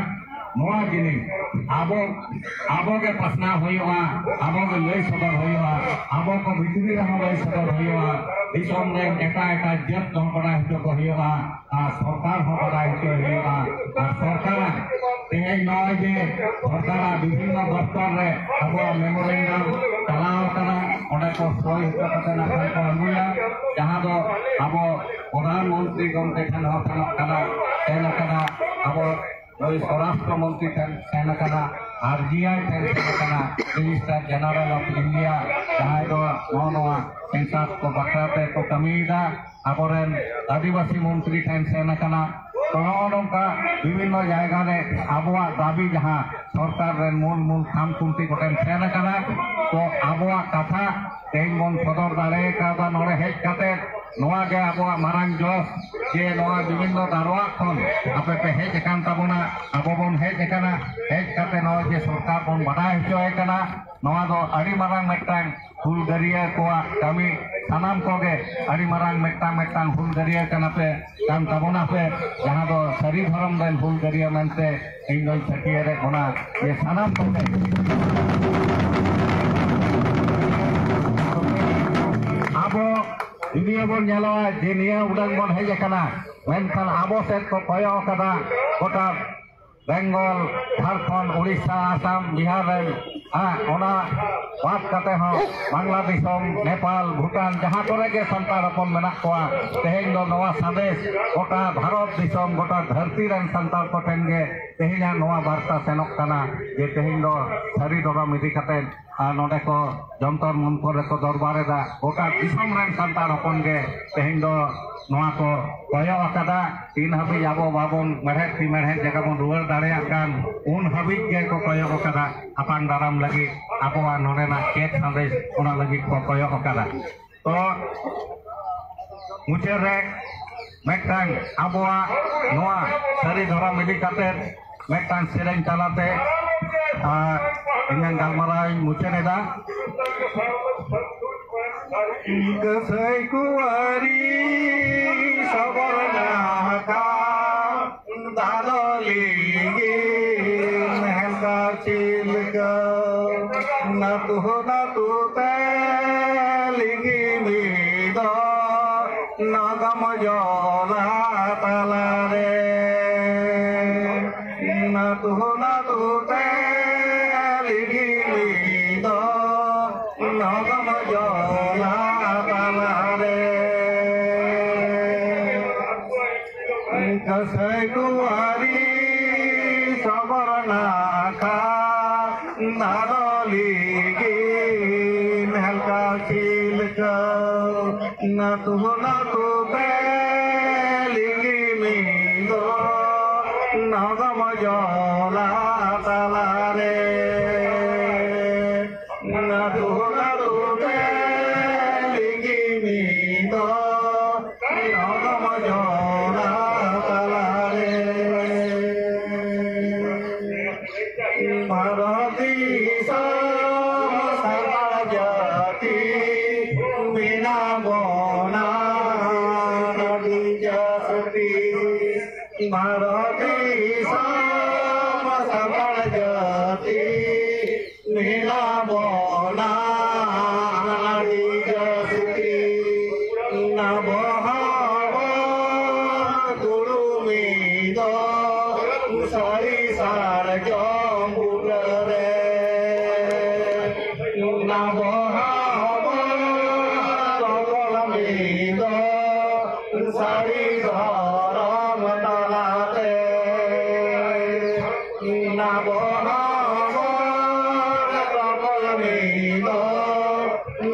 ᱱᱚᱣᱟ ᱡᱤᱱᱤᱥ ᱟᱵᱚ, ᱟᱵᱚ ᱜᱮ ᱯᱟᱥᱱᱟᱣ ᱦᱩᱭᱩᱜᱼᱟ, ᱟᱵᱚ ᱜᱮ ᱞᱟᱹᱭ ᱥᱚᱫᱚᱨ ᱦᱩᱭᱩᱜᱼᱟ, ᱟᱵᱚ ᱠᱚ ᱵᱷᱤᱛᱨᱤ ᱨᱮᱦᱚᱸ ᱞᱟᱹᱭ ᱥᱚᱫᱚᱨ ᱦᱩᱭᱩᱜᱼᱟ᱾ ᱫᱤᱥᱚᱢ ᱨᱮ ᱮᱴᱟᱜ ᱮᱴᱟᱜ ᱡᱟᱹᱛ ᱠᱚᱦᱚᱸ ᱵᱟᱰᱟᱭ ᱦᱚᱪᱚ ᱠᱚ ᱦᱩᱭᱩᱜᱼᱟ, ᱟᱨ ᱥᱚᱨᱠᱟᱨ ᱦᱚᱸ ᱵᱟᱰᱟᱭ ᱦᱚᱪᱚ ᱦᱩᱭᱩᱜᱼᱟ᱾ ᱟᱨ ᱥᱚᱨᱠᱟᱨᱟᱜ ᱛᱮᱦᱮᱧ ᱱᱚᱜᱼᱚᱭ ᱡᱮ ᱥᱚᱨᱠᱟᱨᱟᱜ ᱵᱤᱵᱷᱤᱱᱱᱚ ᱫᱚᱯᱛᱚᱨ ᱨᱮ ᱟᱵᱚᱣᱟᱜ memorandum ᱪᱟᱞᱟᱣ ᱟᱠᱟᱱᱟ, ᱚᱸᱰᱮ ᱠᱚ ᱥᱳᱭ ᱦᱚᱪᱚ ᱠᱟᱛᱮ ᱱᱟᱜ ᱠᱷᱟᱱ ᱠᱚ ᱟᱹᱜᱩᱭᱟ, ᱡᱟᱦᱟᱸ ᱫᱚ ᱟᱵᱚ ᱯᱨᱚᱫᱷᱟᱱ ᱢᱚᱱᱛᱨᱤ ᱜᱚᱢᱠᱮ ᱴᱷᱮᱱ ᱦᱚᱸ ᱥᱮᱱᱚᱜ ᱠᱟᱱᱟ, ᱥᱮᱱ ᱟᱠᱟᱱᱟ, ᱟᱵᱚ ᱱᱩᱭ ᱥᱚᱨᱟᱥᱴᱨᱚ ᱢᱚᱱᱛᱨᱤ ᱴᱷᱮᱱ ᱥᱮᱱ ᱟᱠᱟᱱᱟ, ᱟᱨ ᱡᱤ ᱟᱭ ᱴᱷᱮᱱ ᱥᱮᱱ ᱟᱠᱟᱱᱟ, Registrar General of India, ᱡᱟᱦᱟᱸᱭ ᱫᱚ ᱱᱚᱜᱼᱚ ᱱᱚᱣᱟ census ᱠᱚ ᱵᱟᱠᱷᱨᱟ ᱛᱮ ᱠᱚ ᱠᱟᱹᱢᱤᱭᱮᱫᱟ, ᱟᱵᱚᱨᱮᱱ ᱟᱹᱫᱤᱵᱟᱹᱥᱤ ᱢᱚᱱᱛᱨᱤ ᱴᱷᱮᱱ ᱥᱮᱱ ᱟᱠᱟᱱᱟ᱾ ᱛᱚ ᱱᱚᱜᱼᱚ ᱱᱚᱝᱠᱟ ᱵᱤᱵᱷᱤᱱᱱᱚ ᱡᱟᱭᱜᱟ ᱨᱮ ᱟᱵᱚᱣᱟᱜ ᱫᱟᱹᱵᱤ ᱡᱟᱦᱟᱸ ᱥᱚᱨᱠᱟᱨ ᱨᱮᱱ ᱢᱩᱞ ᱢᱩᱞ ᱠᱷᱟᱢ ᱠᱷᱩᱱᱴᱤ ᱠᱚᱴᱷᱮᱱ ᱥᱮᱱ ᱟᱠᱟᱱᱟ᱾ ᱛᱚ ᱟᱵᱚᱣᱟᱜ ᱠᱟᱛᱷᱟ ᱛᱮᱦᱮᱧ ᱵᱚᱱ ᱥᱚᱫᱚᱨ ᱫᱟᱲᱮ ᱠᱟᱣᱫᱟ ᱱᱚᱰᱮ ᱦᱮᱡ ᱠᱟᱛᱮ᱾ ᱱᱚᱣᱟ ᱜᱮ ᱟᱵᱚᱣᱟᱜ ᱢᱟᱨᱟᱝ ᱡᱚᱥ, ᱡᱮ ᱱᱚᱣᱟ ᱵᱤᱵᱷᱤᱱᱱᱚ ᱫᱟᱨᱣᱟ ᱠᱷᱚᱱ ᱟᱯᱮ ᱯᱮ ᱦᱮᱡ ᱟᱠᱟᱱ ᱛᱟᱵᱚᱱᱟ, ᱟᱵᱚ ᱵᱚᱱ ᱦᱮᱡ ᱟᱠᱟᱱᱟ᱾ ᱦᱮᱡ ᱠᱟᱛᱮ ᱱᱚᱣᱟ ᱡᱮ ᱥᱚᱨᱠᱟᱨ ᱵᱚᱱ ᱵᱟᱰᱟᱭ ᱦᱚᱪᱚᱭᱮ ᱠᱟᱱᱟ, ᱱᱚᱣᱟ ᱫᱚ ᱟᱹᱰᱤ ᱢᱟᱨᱟᱝ ᱢᱤᱫᱴᱟᱝ ᱦᱩᱞᱜᱟᱹᱨᱤᱭᱟᱹ ᱠᱚᱣᱟᱜ ᱠᱟᱹᱢᱤ, ᱥᱟᱱᱟᱢ ᱠᱚᱜᱮ ᱟᱹᱰᱤ ᱢᱟᱨᱟᱝ ᱢᱤᱫᱴᱟᱝ ᱢᱤᱫᱴᱟᱝ ᱦᱩᱞᱜᱟᱹᱨᱤᱭᱟᱹ ᱠᱟᱱᱟ ᱯᱮ, ᱠᱟᱱ ᱛᱟᱵᱚᱱᱟ ᱯᱮ, ᱡᱟᱦᱟᱸ ᱫᱚ ᱥᱟᱹᱨᱤ ᱫᱷᱚᱨᱚᱢ ᱨᱮᱱ ᱦᱩᱞᱜᱟᱹᱨᱤᱭᱟᱹ ᱢᱮᱱᱛᱮ ᱤᱧ ᱫᱚᱧ ᱥᱟᱹᱠᱷᱭᱟᱹᱨᱮᱫ ᱵᱚᱱᱟ᱾ ᱡᱮ ᱥᱟᱱᱟᱢ ᱠᱚᱜᱮ ᱟᱵᱚ ᱡᱩᱫᱤ ᱵᱚᱱ ᱧᱮᱞᱚᱜᱼᱟ ᱡᱮ ᱱᱤᱭᱟᱹ ᱩᱰᱟᱹᱝ ᱵᱚᱱ ᱦᱮᱡ ᱟᱠᱟᱱᱟ, ᱢᱮᱱᱠᱷᱟᱱ ᱟᱵᱚ ᱥᱮᱫ ᱠᱚ ᱠᱚᱭᱚᱜ ᱟᱠᱟᱫᱟ ᱜᱚᱴᱟ ᱵᱮᱝᱜᱚᱞ, ᱡᱷᱟᱲᱠᱷᱚᱸᱰ, ᱩᱲᱤᱥᱥᱟ, ᱟᱥᱟᱢ, ᱵᱤᱦᱟᱨ ᱨᱮᱱ, ᱦᱮᱸ, ᱚᱱᱟ ᱵᱟᱫ ᱠᱟᱛᱮ ᱦᱚᱸ ᱵᱟᱝᱞᱟ ᱫᱤᱥᱚᱢ, ᱱᱮᱯᱟᱞ, ᱵᱷᱩᱴᱟᱱ, ᱡᱟᱦᱟᱸ ᱠᱚᱨᱮ ᱜᱮ ᱥᱟᱱᱛᱟᱲ ᱦᱚᱯᱚᱱ ᱢᱮᱱᱟᱜ ᱠᱚᱣᱟ, ᱛᱮᱦᱮᱧ ᱫᱚ ᱱᱚᱣᱟ ᱥᱟᱸᱫᱮᱥ ᱜᱚᱴᱟ ᱵᱷᱟᱨᱚᱛ ᱫᱤᱥᱚᱢ, ᱜᱚᱴᱟ ᱫᱷᱟᱹᱨᱛᱤ ᱨᱮᱱ ᱥᱟᱱᱛᱟᱲ ᱠᱚᱴᱷᱮᱱ ᱜᱮ ᱛᱮᱦᱮᱧᱟᱜ ᱱᱚᱣᱟ ᱵᱟᱨᱛᱟ ᱥᱮᱱᱚᱜ ᱠᱟᱱᱟ ᱡᱮ ᱛᱮᱦᱮᱧ ᱫᱚ ᱥᱟᱹᱨᱤ ᱫᱷᱚᱨᱚᱢ ᱤᱫᱤ ᱠᱟᱛᱮ ᱟᱨ ᱱᱚᱰᱮ ᱠᱚ ᱡᱚᱱᱛᱚᱨ ᱢᱚᱱᱛᱚᱨ ᱨᱮᱠᱚ ᱫᱚᱨᱵᱟᱨ ᱮᱫᱟ᱾ ᱜᱚᱴᱟ ᱫᱤᱥᱚᱢ ᱨᱮᱱ ᱥᱟᱱᱛᱟᱲ ᱦᱚᱯᱚᱱ ᱜᱮ ᱛᱮᱦᱮᱧ ᱫᱚ ᱱᱚᱣᱟ ᱠᱚ ᱠᱚᱭᱚᱜ ᱟᱠᱟᱫᱟ᱾ ᱛᱤᱱ ᱦᱟᱹᱵᱤᱡ ᱟᱵᱚ ᱵᱟᱵᱚᱱ ᱢᱮᱲᱦᱮᱫ ᱛᱤ ᱢᱮᱲᱦᱮᱫ ᱡᱟᱭᱜᱟ ᱵᱚᱱ ᱨᱩᱣᱟᱹᱲ ᱫᱟᱲᱮᱭᱟᱜ ᱠᱟᱱ, ᱩᱱ ᱦᱟᱹᱵᱤᱡ ᱜᱮ ᱠᱚ ᱠᱚᱭᱚᱜ ᱟᱠᱟᱫᱟ ᱦᱟᱯᱟᱝ ᱫᱟᱨᱟᱢ ᱞᱟᱹᱜᱤᱫ, ᱟᱵᱚᱣᱟᱜ ᱱᱚᱰᱮᱱᱟᱜ ᱪᱮᱫ ᱥᱟᱸᱫᱮᱥ, ᱚᱱᱟ ᱞᱟᱹᱜᱤᱫ ᱠᱚ ᱠᱚᱭᱚᱜ ᱟᱠᱟᱫᱟ᱾ ᱛᱚ ᱢᱩᱪᱟᱹᱫ ᱨᱮ ᱢᱤᱫᱴᱟᱝ ᱟᱵᱚᱣᱟᱜ ᱱᱚᱣᱟ ᱥᱟᱹᱨᱤ ᱫᱷᱚᱨᱚᱢ ᱤᱫᱤ ᱠᱟᱛᱮ ᱢᱤᱫᱴᱟᱝ ᱥᱮᱨᱮᱧ ᱛᱟᱞᱟᱛᱮ, ᱟᱨ, ᱤᱧᱟᱹᱜ ᱜᱟᱞᱢᱟᱨᱟᱣ ᱤᱧ ᱢᱩᱪᱟᱹᱫ ᱮᱫᱟ᱾ ᱠᱟᱹᱥᱟᱹᱭ ᱠᱩᱣᱟᱨᱤ ᱥᱚᱵᱚᱨ ᱱᱟᱠᱷᱟ ᱫᱟᱫᱚ ᱞᱤᱸᱜᱤᱱ ᱦᱮᱸᱫᱟ ᱪᱤᱞᱠᱟᱹ ᱱᱟᱹᱛᱩ ᱱᱟᱹᱛᱩ ᱛᱮ ᱞᱤᱸᱜᱤᱱ ᱫᱚ ᱟᱹᱛᱩ ᱟᱹᱛᱩ ᱛᱮ ᱞᱤᱸᱜᱤ ᱢᱤᱫ ᱫᱚ ᱱᱚᱫᱚᱢ ᱡᱚᱞᱟ ᱛᱟᱞᱟᱨᱮ᱾ ᱠᱟᱹᱥᱟᱹᱭ ᱠᱩᱢᱟᱨᱤ ᱥᱚᱵᱚᱨ ᱱᱟᱠᱷᱟ ᱫᱟᱫᱚ ᱞᱤᱸᱜᱤ ᱢᱮᱞᱠᱟ ᱪᱤᱞᱠᱟᱹᱣ᱾ ᱱᱟᱛᱩ ᱱᱟᱛᱩ ᱛᱮ ᱞᱤᱸᱜᱤ ᱢᱤᱫᱚᱜ ᱱᱟᱜᱟᱢ ᱡᱚᱞᱟ ᱛᱟᱞᱟᱨᱮ᱾ ᱱᱟᱛᱩ ᱱᱟᱛᱩ ᱛᱮ ᱞᱤᱸᱜᱤ ᱢᱤᱫᱚᱜ ᱱᱟᱜᱟᱢ ᱡᱚᱞᱟ ᱛᱟᱞᱟᱨᱮ᱾ ᱵᱷᱟᱨᱚᱛ ᱫᱤᱥᱚᱢ ᱥᱟᱱᱛᱟᱲ ᱡᱟᱹᱛᱤ ᱢᱮᱱᱟᱜ ᱵᱚᱱᱟ ᱟᱹᱰᱤ ᱡᱟᱹᱥᱛᱤ᱾ ᱵᱷᱟᱨᱚᱛ ᱫᱤᱥᱚᱢ ᱥᱟᱱᱛᱟᱲ ᱡᱟᱹᱛᱤ ᱢᱮᱱᱟᱜ ᱵᱚᱱᱟ ᱟᱹᱰᱤ ᱡᱟᱹᱥᱛᱤ᱾ ᱟᱵᱚ ᱦᱚᱸ ᱫᱩᱲᱩᱵ ᱢᱤᱫ ᱫᱚ ᱥᱟᱹᱨᱤ ᱥᱟᱨᱡᱚᱢ ᱵᱩᱴᱟᱹ ᱨᱮ᱾ ᱟᱵᱚ ᱦᱚᱸ ᱛᱚᱯᱚᱞ ᱢᱤᱫ ᱫᱚ ᱥᱟᱹᱨᱤ ᱫᱷᱚᱨᱚᱢ ᱛᱟᱞᱟᱛᱮ᱾ ᱟᱵᱚ ᱦᱚᱸ ᱛᱚᱯᱚᱞ ᱢᱤᱫ ᱫᱚ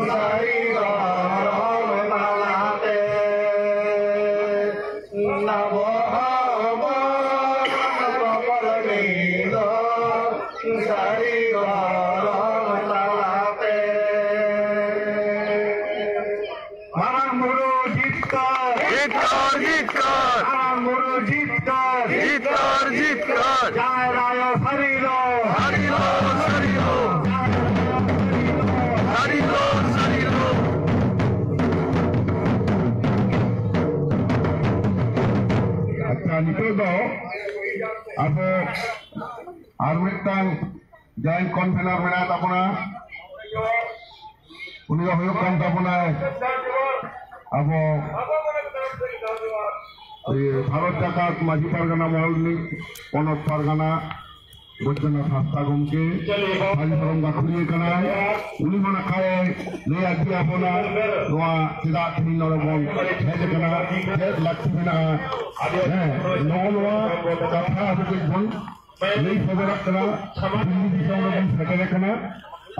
ᱥᱟᱹᱨᱤ ᱫᱷᱚᱨᱚᱢ ᱛᱟᱞᱟᱛᱮ᱾ ᱟᱵᱚ ᱦᱚᱸ ᱛᱚᱯᱚᱞ ᱢᱤᱫ ᱫᱚ ᱥᱟᱹᱨᱤ ᱫᱷᱚᱨᱚᱢ ᱛᱟᱞᱟᱛᱮ᱾ ᱢᱟᱨᱟᱝ ᱵᱩᱨᱩ ᱡᱤᱛᱠᱟᱹᱨ᱾ ᱡᱤᱛᱠᱟᱹᱨ, ᱡᱤᱛᱠᱟᱹᱨ᱾ ᱢᱟᱨᱟᱝ ᱵᱩᱨᱩ ᱡᱤᱛᱠᱟᱹᱨ᱾ ᱡᱤᱛᱠᱟᱹᱨ, ᱡᱤᱛᱠᱟᱹᱨ᱾ ᱡᱟᱦᱮᱨ ᱟᱭᱳ ᱥᱟᱹᱨᱤ ᱫᱚ᱾ ᱥᱟᱹᱨᱤ ᱫᱚ, ᱥᱟᱹᱨᱤ ᱫᱚ᱾ ᱥᱟᱹᱨᱤ ᱫᱚ, ᱥᱟᱹᱨᱤ ᱫᱚ᱾ ᱟᱪᱪᱷᱟ, ᱱᱤᱛᱚᱜ ᱫᱚ ᱟᱵᱚ ᱟᱨ ᱢᱤᱫᱴᱟᱝ ᱡᱚᱭᱮᱱᱴ ᱠᱚᱱᱵᱷᱮᱱᱟᱨ ᱢᱮᱱᱟᱭ ᱛᱟᱵᱚᱱᱟ, ᱩᱱᱤ ᱫᱚ ᱦᱩᱭᱩᱜ ᱠᱟᱱ ᱛᱟᱵᱚᱱᱟᱭ ᱟᱵᱚ ᱵᱷᱟᱨᱚᱛ ᱡᱟᱠᱟᱛ ᱢᱟᱹᱡᱷᱤ ᱯᱟᱨᱜᱟᱱᱟ ᱢᱚᱦᱚᱞ ᱨᱤᱱᱤᱡ ᱯᱚᱱᱚᱛ ᱯᱟᱨᱜᱟᱱᱟ ᱵᱳᱭᱫᱚᱱᱟᱛᱷ ᱦᱟᱸᱥᱫᱟ ᱜᱚᱢᱠᱮ ᱥᱟᱹᱨᱤ ᱫᱷᱚᱨᱚᱢ ᱜᱟᱹᱠᱷᱩᱲᱤᱭᱟᱹ ᱠᱟᱱᱟᱭ᱾ ᱩᱱᱤ ᱦᱚᱸ ᱱᱟᱠᱷᱟᱭ ᱞᱟᱹᱭ ᱟᱹᱜᱩ ᱟᱵᱚᱱᱟ ᱱᱚᱣᱟ ᱪᱮᱫᱟᱜ ᱛᱮᱦᱮᱧ ᱱᱚᱰᱮ ᱵᱚᱱ ᱦᱮᱡ ᱟᱠᱟᱱᱟ, ᱪᱮᱫ ᱞᱟᱹᱠᱛᱤ ᱢᱮᱱᱟᱜᱼᱟ᱾ ᱦᱮᱸ, ᱱᱚᱜᱼᱚ ᱱᱚᱣᱟ ᱠᱟᱛᱷᱟ ᱟᱵᱚ ᱠᱟᱹᱡ ᱵᱚᱱ ᱞᱟᱹᱭ ᱥᱚᱫᱚᱨᱟᱜ ᱠᱟᱱᱟ᱾ ᱫᱤᱞᱞᱤ ᱫᱤᱥᱚᱢ ᱨᱮᱵᱚᱱ ᱥᱮᱴᱮᱨ ᱟᱠᱟᱱᱟ᱾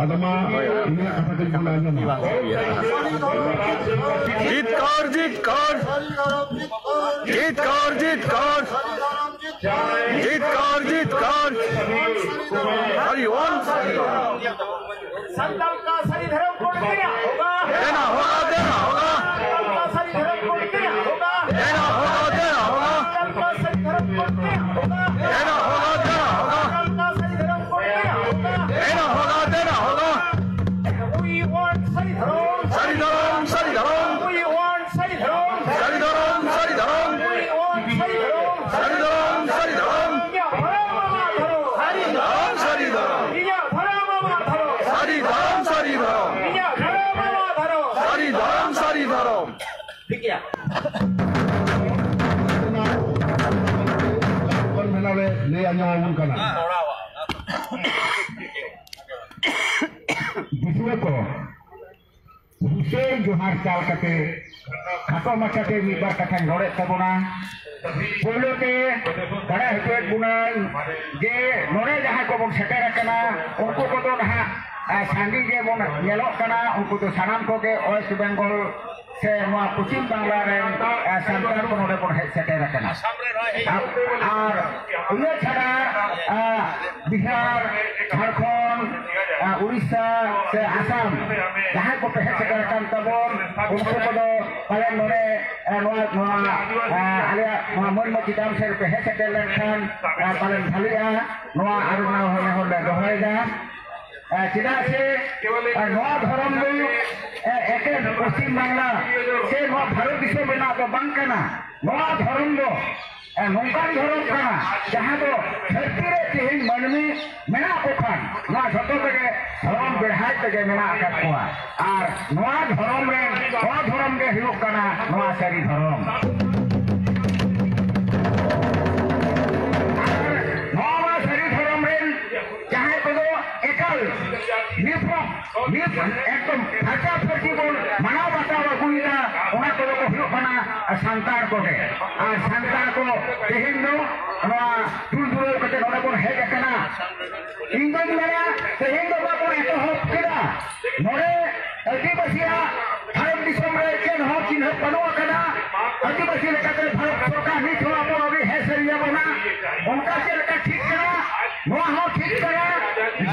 ᱟᱫᱚ ᱢᱟ ᱩᱱᱤᱭᱟᱜ ᱠᱟᱛᱷᱟ ᱠᱟᱹᱡ ᱵᱚᱱ ᱟᱸᱡᱚᱢᱟ᱾ ᱡᱤᱛᱠᱟᱹᱨ, ᱡᱤᱛᱠᱟᱹᱨ, ᱡᱤᱛᱠᱟᱹᱨ, ᱡᱤᱛᱠᱟᱹᱨ, ᱡᱤᱛᱠᱟᱹᱨ, ᱡᱤᱛᱠᱟᱹᱨ᱾ ᱦᱟᱨᱤ ᱵᱚᱞ, ᱦᱟᱨᱤ ᱵᱚᱞ᱾ संताल का सही धर्म कोड क्या होगा? देना होगा, देना होगा। संताल का सही धर्म कोड क्या होगा? देना होगा, देना होगा। संताल का सही धर्म कोड क्या होगा? देना होगा, देना होगा। संताल का सही धर्म कोड क्या होगा? देना होगा, देना होगा। We want सही धर्म। सही धर्म, सही धर्म। We want सही धर्म। सही धर्म, सही धर्म। We want सही धर्म। सही धर्म, सही धर्म। क्या धर्म हमारा धर्म? सही धर्म, सही धर्म। क्या धर्म हमारा धर्म? सही धर्म, सही धर्म। क्या धर्म हमारा धर्म? सही धर्म, सही धर्म। ठीक है। ᱠᱚᱱᱵᱷᱮᱱᱟᱨ ᱨᱮ ᱞᱟᱹᱭ ᱟᱸᱡᱚᱢ ᱟᱵᱚᱱ ᱠᱟᱱᱟ᱾ ᱫᱤᱥᱩᱣᱟᱹ ᱠᱚ, ᱦᱩᱥᱮᱱ ᱡᱚᱦᱟᱨ ᱪᱟᱞ ᱠᱟᱛᱮ ᱠᱷᱟᱴᱚ ᱢᱟᱪᱷᱟᱛᱮ ᱢᱤᱫ ᱵᱟᱨ ᱠᱟᱛᱷᱟᱧ ᱨᱚᱲᱮᱫ ᱛᱟᱵᱚᱱᱟ᱾ ᱯᱳᱭᱞᱳ ᱛᱮ ᱵᱟᱲᱟᱭ ᱦᱚᱪᱚᱭᱮᱫ ᱵᱚᱱᱟᱹᱧ ᱡᱮ ᱱᱚᱰᱮ ᱡᱟᱦᱟᱸᱭ ᱠᱚᱵᱚᱱ ᱥᱮᱴᱮᱨ ᱟᱠᱟᱱᱟ, ᱩᱱᱠᱩ ᱠᱚᱫᱚ ᱱᱟᱦᱟᱜ, ᱟ, ᱥᱟᱸᱜᱮ ᱜᱮᱵᱚᱱ ᱧᱮᱞᱚᱜ ᱠᱟᱱᱟ᱾ ᱩᱱᱠᱩ ᱫᱚ ᱥᱟᱱᱟᱢ ᱠᱚᱜᱮ ᱳᱭᱮᱥᱴ ᱵᱮᱝᱜᱚᱞ ᱥᱮ ᱱᱚᱣᱟ ᱯᱚᱪᱷᱤᱢ ᱵᱟᱝᱞᱟ ᱨᱮᱱ, ᱟ, ᱥᱟᱱᱛᱟᱲ ᱠᱚ ᱱᱚᱰᱮ ᱵᱚᱱ ᱦᱮᱡ ᱥᱮᱴᱮᱨ ᱟᱠᱟᱱᱟ᱾ ᱟᱨ, ᱟᱨ ᱤᱱᱟᱹ ᱪᱷᱟᱰᱟ, ᱟ, ᱵᱤᱦᱟᱨ, ᱡᱷᱟᱲᱠᱷᱚᱸᱰ, ᱟ, ᱩᱲᱤᱥᱥᱟ ᱥᱮ ᱟᱥᱟᱢ ᱡᱟᱦᱟᱸᱭ ᱠᱚᱯᱮ ᱦᱮᱡ ᱥᱮᱴᱮᱨ ᱟᱠᱟᱱ ᱛᱟᱵᱚᱱ, ᱩᱱᱠᱩ ᱠᱚᱫᱚ ᱯᱟᱞᱮᱱ ᱱᱚᱰᱮ, ᱟ, ᱱᱚᱣᱟ, ᱱᱚᱣᱟ, ᱟ, ᱟᱞᱮᱭᱟᱜ ᱱᱚᱣᱟ ᱢᱟᱹᱱ ᱢᱟᱹᱡᱷᱤ ᱰᱟᱢ ᱥᱮᱫ ᱨᱮᱯᱮ ᱦᱮᱡ ᱥᱮᱴᱮᱨ ᱞᱮᱱᱠᱷᱟᱱ, ᱟ, ᱯᱟᱞᱮᱱ ᱵᱷᱟᱞᱮᱜᱼᱟ᱾ ᱱᱚᱣᱟ ᱟᱨ ᱱᱚᱣᱟ ᱦᱚᱸ ᱱᱮᱦᱚᱨ ᱞᱮ ᱫᱚᱦᱚᱭᱮᱫᱟ᱾ ᱟ, ᱪᱮᱫᱟᱜ ᱥᱮ, ᱟ, ᱱᱚᱣᱟ ᱫᱷᱚᱨᱚᱢ ᱫᱚ, ᱟ, ᱮᱠᱮᱱ ᱯᱚᱥᱪᱤᱢ ᱵᱟᱝᱞᱟ ᱥᱮ ᱱᱚᱣᱟ ᱵᱷᱟᱨᱚᱛ ᱫᱤᱥᱚᱢ ᱨᱮᱱᱟᱜ ᱫᱚ ᱵᱟᱝ ᱠᱟᱱᱟ᱾ ᱱᱚᱣᱟ ᱫᱷᱚᱨᱚᱢ ᱫᱚ, ᱟ, ᱱᱚᱝᱠᱟᱱ ᱫᱷᱚᱨᱚᱢ ᱠᱟᱱᱟ, ᱡᱟᱦᱟᱸ ᱫᱚ ᱫᱷᱟᱹᱨᱛᱤ ᱨᱮ ᱛᱮᱦᱮᱧ ᱢᱟᱹᱱᱢᱤ ᱢᱮᱱᱟᱜ ᱠᱚ ᱠᱷᱟᱱ, ᱱᱚᱣᱟ ᱡᱷᱚᱛᱚ ᱛᱮᱜᱮ ᱫᱷᱚᱨᱚᱢ ᱵᱮᱲᱦᱟᱭ ᱛᱮᱜᱮ ᱢᱮᱱᱟᱜ ᱟᱠᱟᱫ ᱠᱚᱣᱟ᱾ ᱟᱨ ᱱᱚᱣᱟ ᱫᱷᱚᱨᱚᱢ ᱨᱮ, ᱱᱚᱣᱟ ᱫᱷᱚᱨᱚᱢ ᱜᱮ ᱦᱩᱭᱩᱜ ᱠᱟᱱᱟ ᱱᱚᱣᱟ ᱥᱟᱹᱨᱤ ᱫᱷᱚᱨᱚᱢ᱾ ᱱᱤᱛ ᱦᱚᱸ, ᱱᱤᱛ ᱮᱠᱫᱚᱢ ᱯᱷᱟᱨᱪᱟ ᱯᱷᱟᱹᱨᱪᱤ ᱵᱚᱱ ᱢᱟᱱᱟᱣ ᱵᱟᱛᱟᱣ ᱟᱹᱜᱩᱭᱮᱫᱟ, ᱚᱱᱟ ᱠᱚᱫᱚ ᱠᱚ ᱦᱩᱭᱩᱜ ᱠᱟᱱᱟ ᱥᱟᱱᱛᱟᱲ ᱠᱚᱜᱮ᱾ ᱟᱨ ᱥᱟᱱᱛᱟᱲ ᱠᱚ ᱛᱮᱦᱮᱧ ᱫᱚ ᱱᱚᱣᱟ ᱫᱩᱞ ᱫᱩᱞᱟᱹᱲ ᱠᱟᱛᱮ ᱱᱚᱰᱮ ᱵᱚᱱ ᱦᱮᱡ ᱟᱠᱟᱱᱟ᱾ ᱤᱧ ᱫᱩᱧ ᱢᱮᱱᱟ, ᱛᱮᱦᱮᱧ ᱫᱚ ᱵᱟᱵᱚᱱ ᱮᱛᱚᱦᱚᱵ ᱠᱮᱫᱟ, ᱱᱚᱰᱮ ᱟᱹᱫᱤᱵᱟᱹᱥᱤᱭᱟᱜ ᱵᱷᱟᱨᱚᱛ ᱫᱤᱥᱚᱢ ᱨᱮ ᱪᱮᱫ ᱦᱚᱸ ᱪᱤᱱᱦᱟᱹ ᱵᱟᱹᱱᱩᱜ ᱟᱠᱟᱫᱟ᱾ ᱟᱹᱫᱤᱵᱟᱹᱥᱤ ᱞᱮᱠᱟᱛᱮ ᱵᱷᱟᱨᱚᱛ ᱥᱚᱨᱠᱟᱨ ᱱᱤᱛ ᱦᱚᱸ ᱟᱵᱚ ᱟᱹᱣᱨᱤ ᱦᱮᱡ ᱥᱟᱹᱨᱤᱭᱟᱵᱚᱱᱟ᱾ ᱚᱱᱠᱟ ᱪᱮᱫ ᱞᱮᱠᱟ ᱴᱷᱤᱠ ᱠᱟᱱᱟ? ᱱᱚᱣᱟ ᱦᱚᱸ ᱴᱷᱤᱠ ᱠᱟᱱᱟ